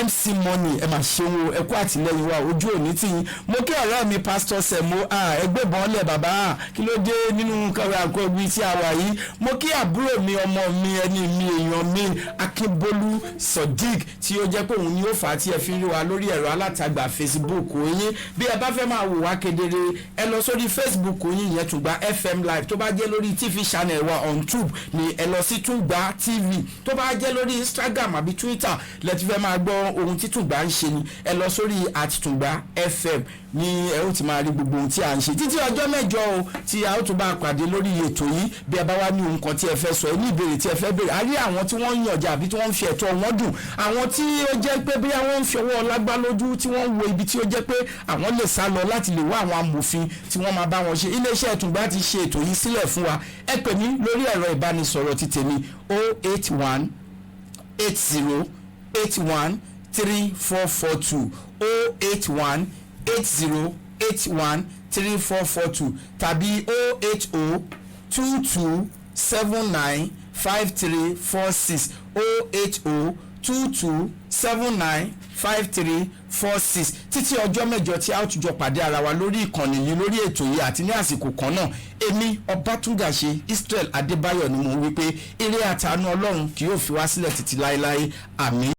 MC Money, ẹ mà ṣeun o, ẹ kú àtìlẹ́yìn wa, ojú òní tì yín. Mo kí ọ̀rẹ́ mi Pastor Semo, ẹgbẹ́ bọ́ọ̀lẹ̀ bàbá, kí ló dé nínú àkọ́gbí tí a wà yìí? Mo kí àbúrò mi, ọmọ mi, ẹni mi, èèyàn mi, Akínbólú Sodiq, tí ó jẹ́ pé òun ni ó fà á tí ẹ fi ń rí wa lórí ẹ̀rọ alátagbà Facebook yín. Bí ẹ bá fẹ́ máa wò wá kedere, ẹ lọ sórí Facebook yín, ìyẹn Tùngbà FM Live. Tó bá jẹ́ lórí TV channel wa on Tube ni, ẹ lọ sí Tùngbà TV. Tó bá jẹ́ lórí Instagram àbí Twitter lẹ ti fẹ́ máa gbọ́ ohun tí Tùngbà ń ṣe ni, ẹ lọ sórí @TùngbàFM ní ẹ ó ti máa rí gbogbo ohun tí a ń ṣe. Títí ọjọ́ mẹ́jọ o tí a ó tún bá pàdé lórí ètò yìí, bí ẹ bá wá ní ohun kan tí ẹ fẹ́ sọ, ẹ ní ìbéèrè tí ẹ fẹ́ béèrè, a rí àwọn tí wọ́n ń yànjà àbí tí wọ́n ń fi ẹ̀tọ́ wọn dùn, àwọn tí ó jẹ́ pé bí wọ́n ń fi ọwọ́ lágbá lójú, tí wọ́n ń wo ibi tí ó jẹ́ pé àwọn lè sá lọ láti lè wá àwọn amòfin tí wọ́n máa bá wọn ṣe, iléeṣẹ́ Tùngbà ti ṣe ètò yìí sílẹ̀ fún wa. Ẹ pè mí lórí ẹ̀rọ ìbánisọ̀rọ̀ ti tèmi, 081 80 81 3442, 081 80 81 3442 tàbí 080 22 79 5346, 080 22 79 5346. Títí ọjọ́ mẹ́jọ tí a ó tún jọ pàdé ara wa lórí ìkànnì yìí, lórí ètò yìí àti ní àsìkò kan náà, èmi Ọbátúngàṣe Israel Adébáyọ̀ ni mo wí pé eré àtàánú Ọlọ́run kì yóò fi wá sílẹ̀ títí láéláé. Àmín.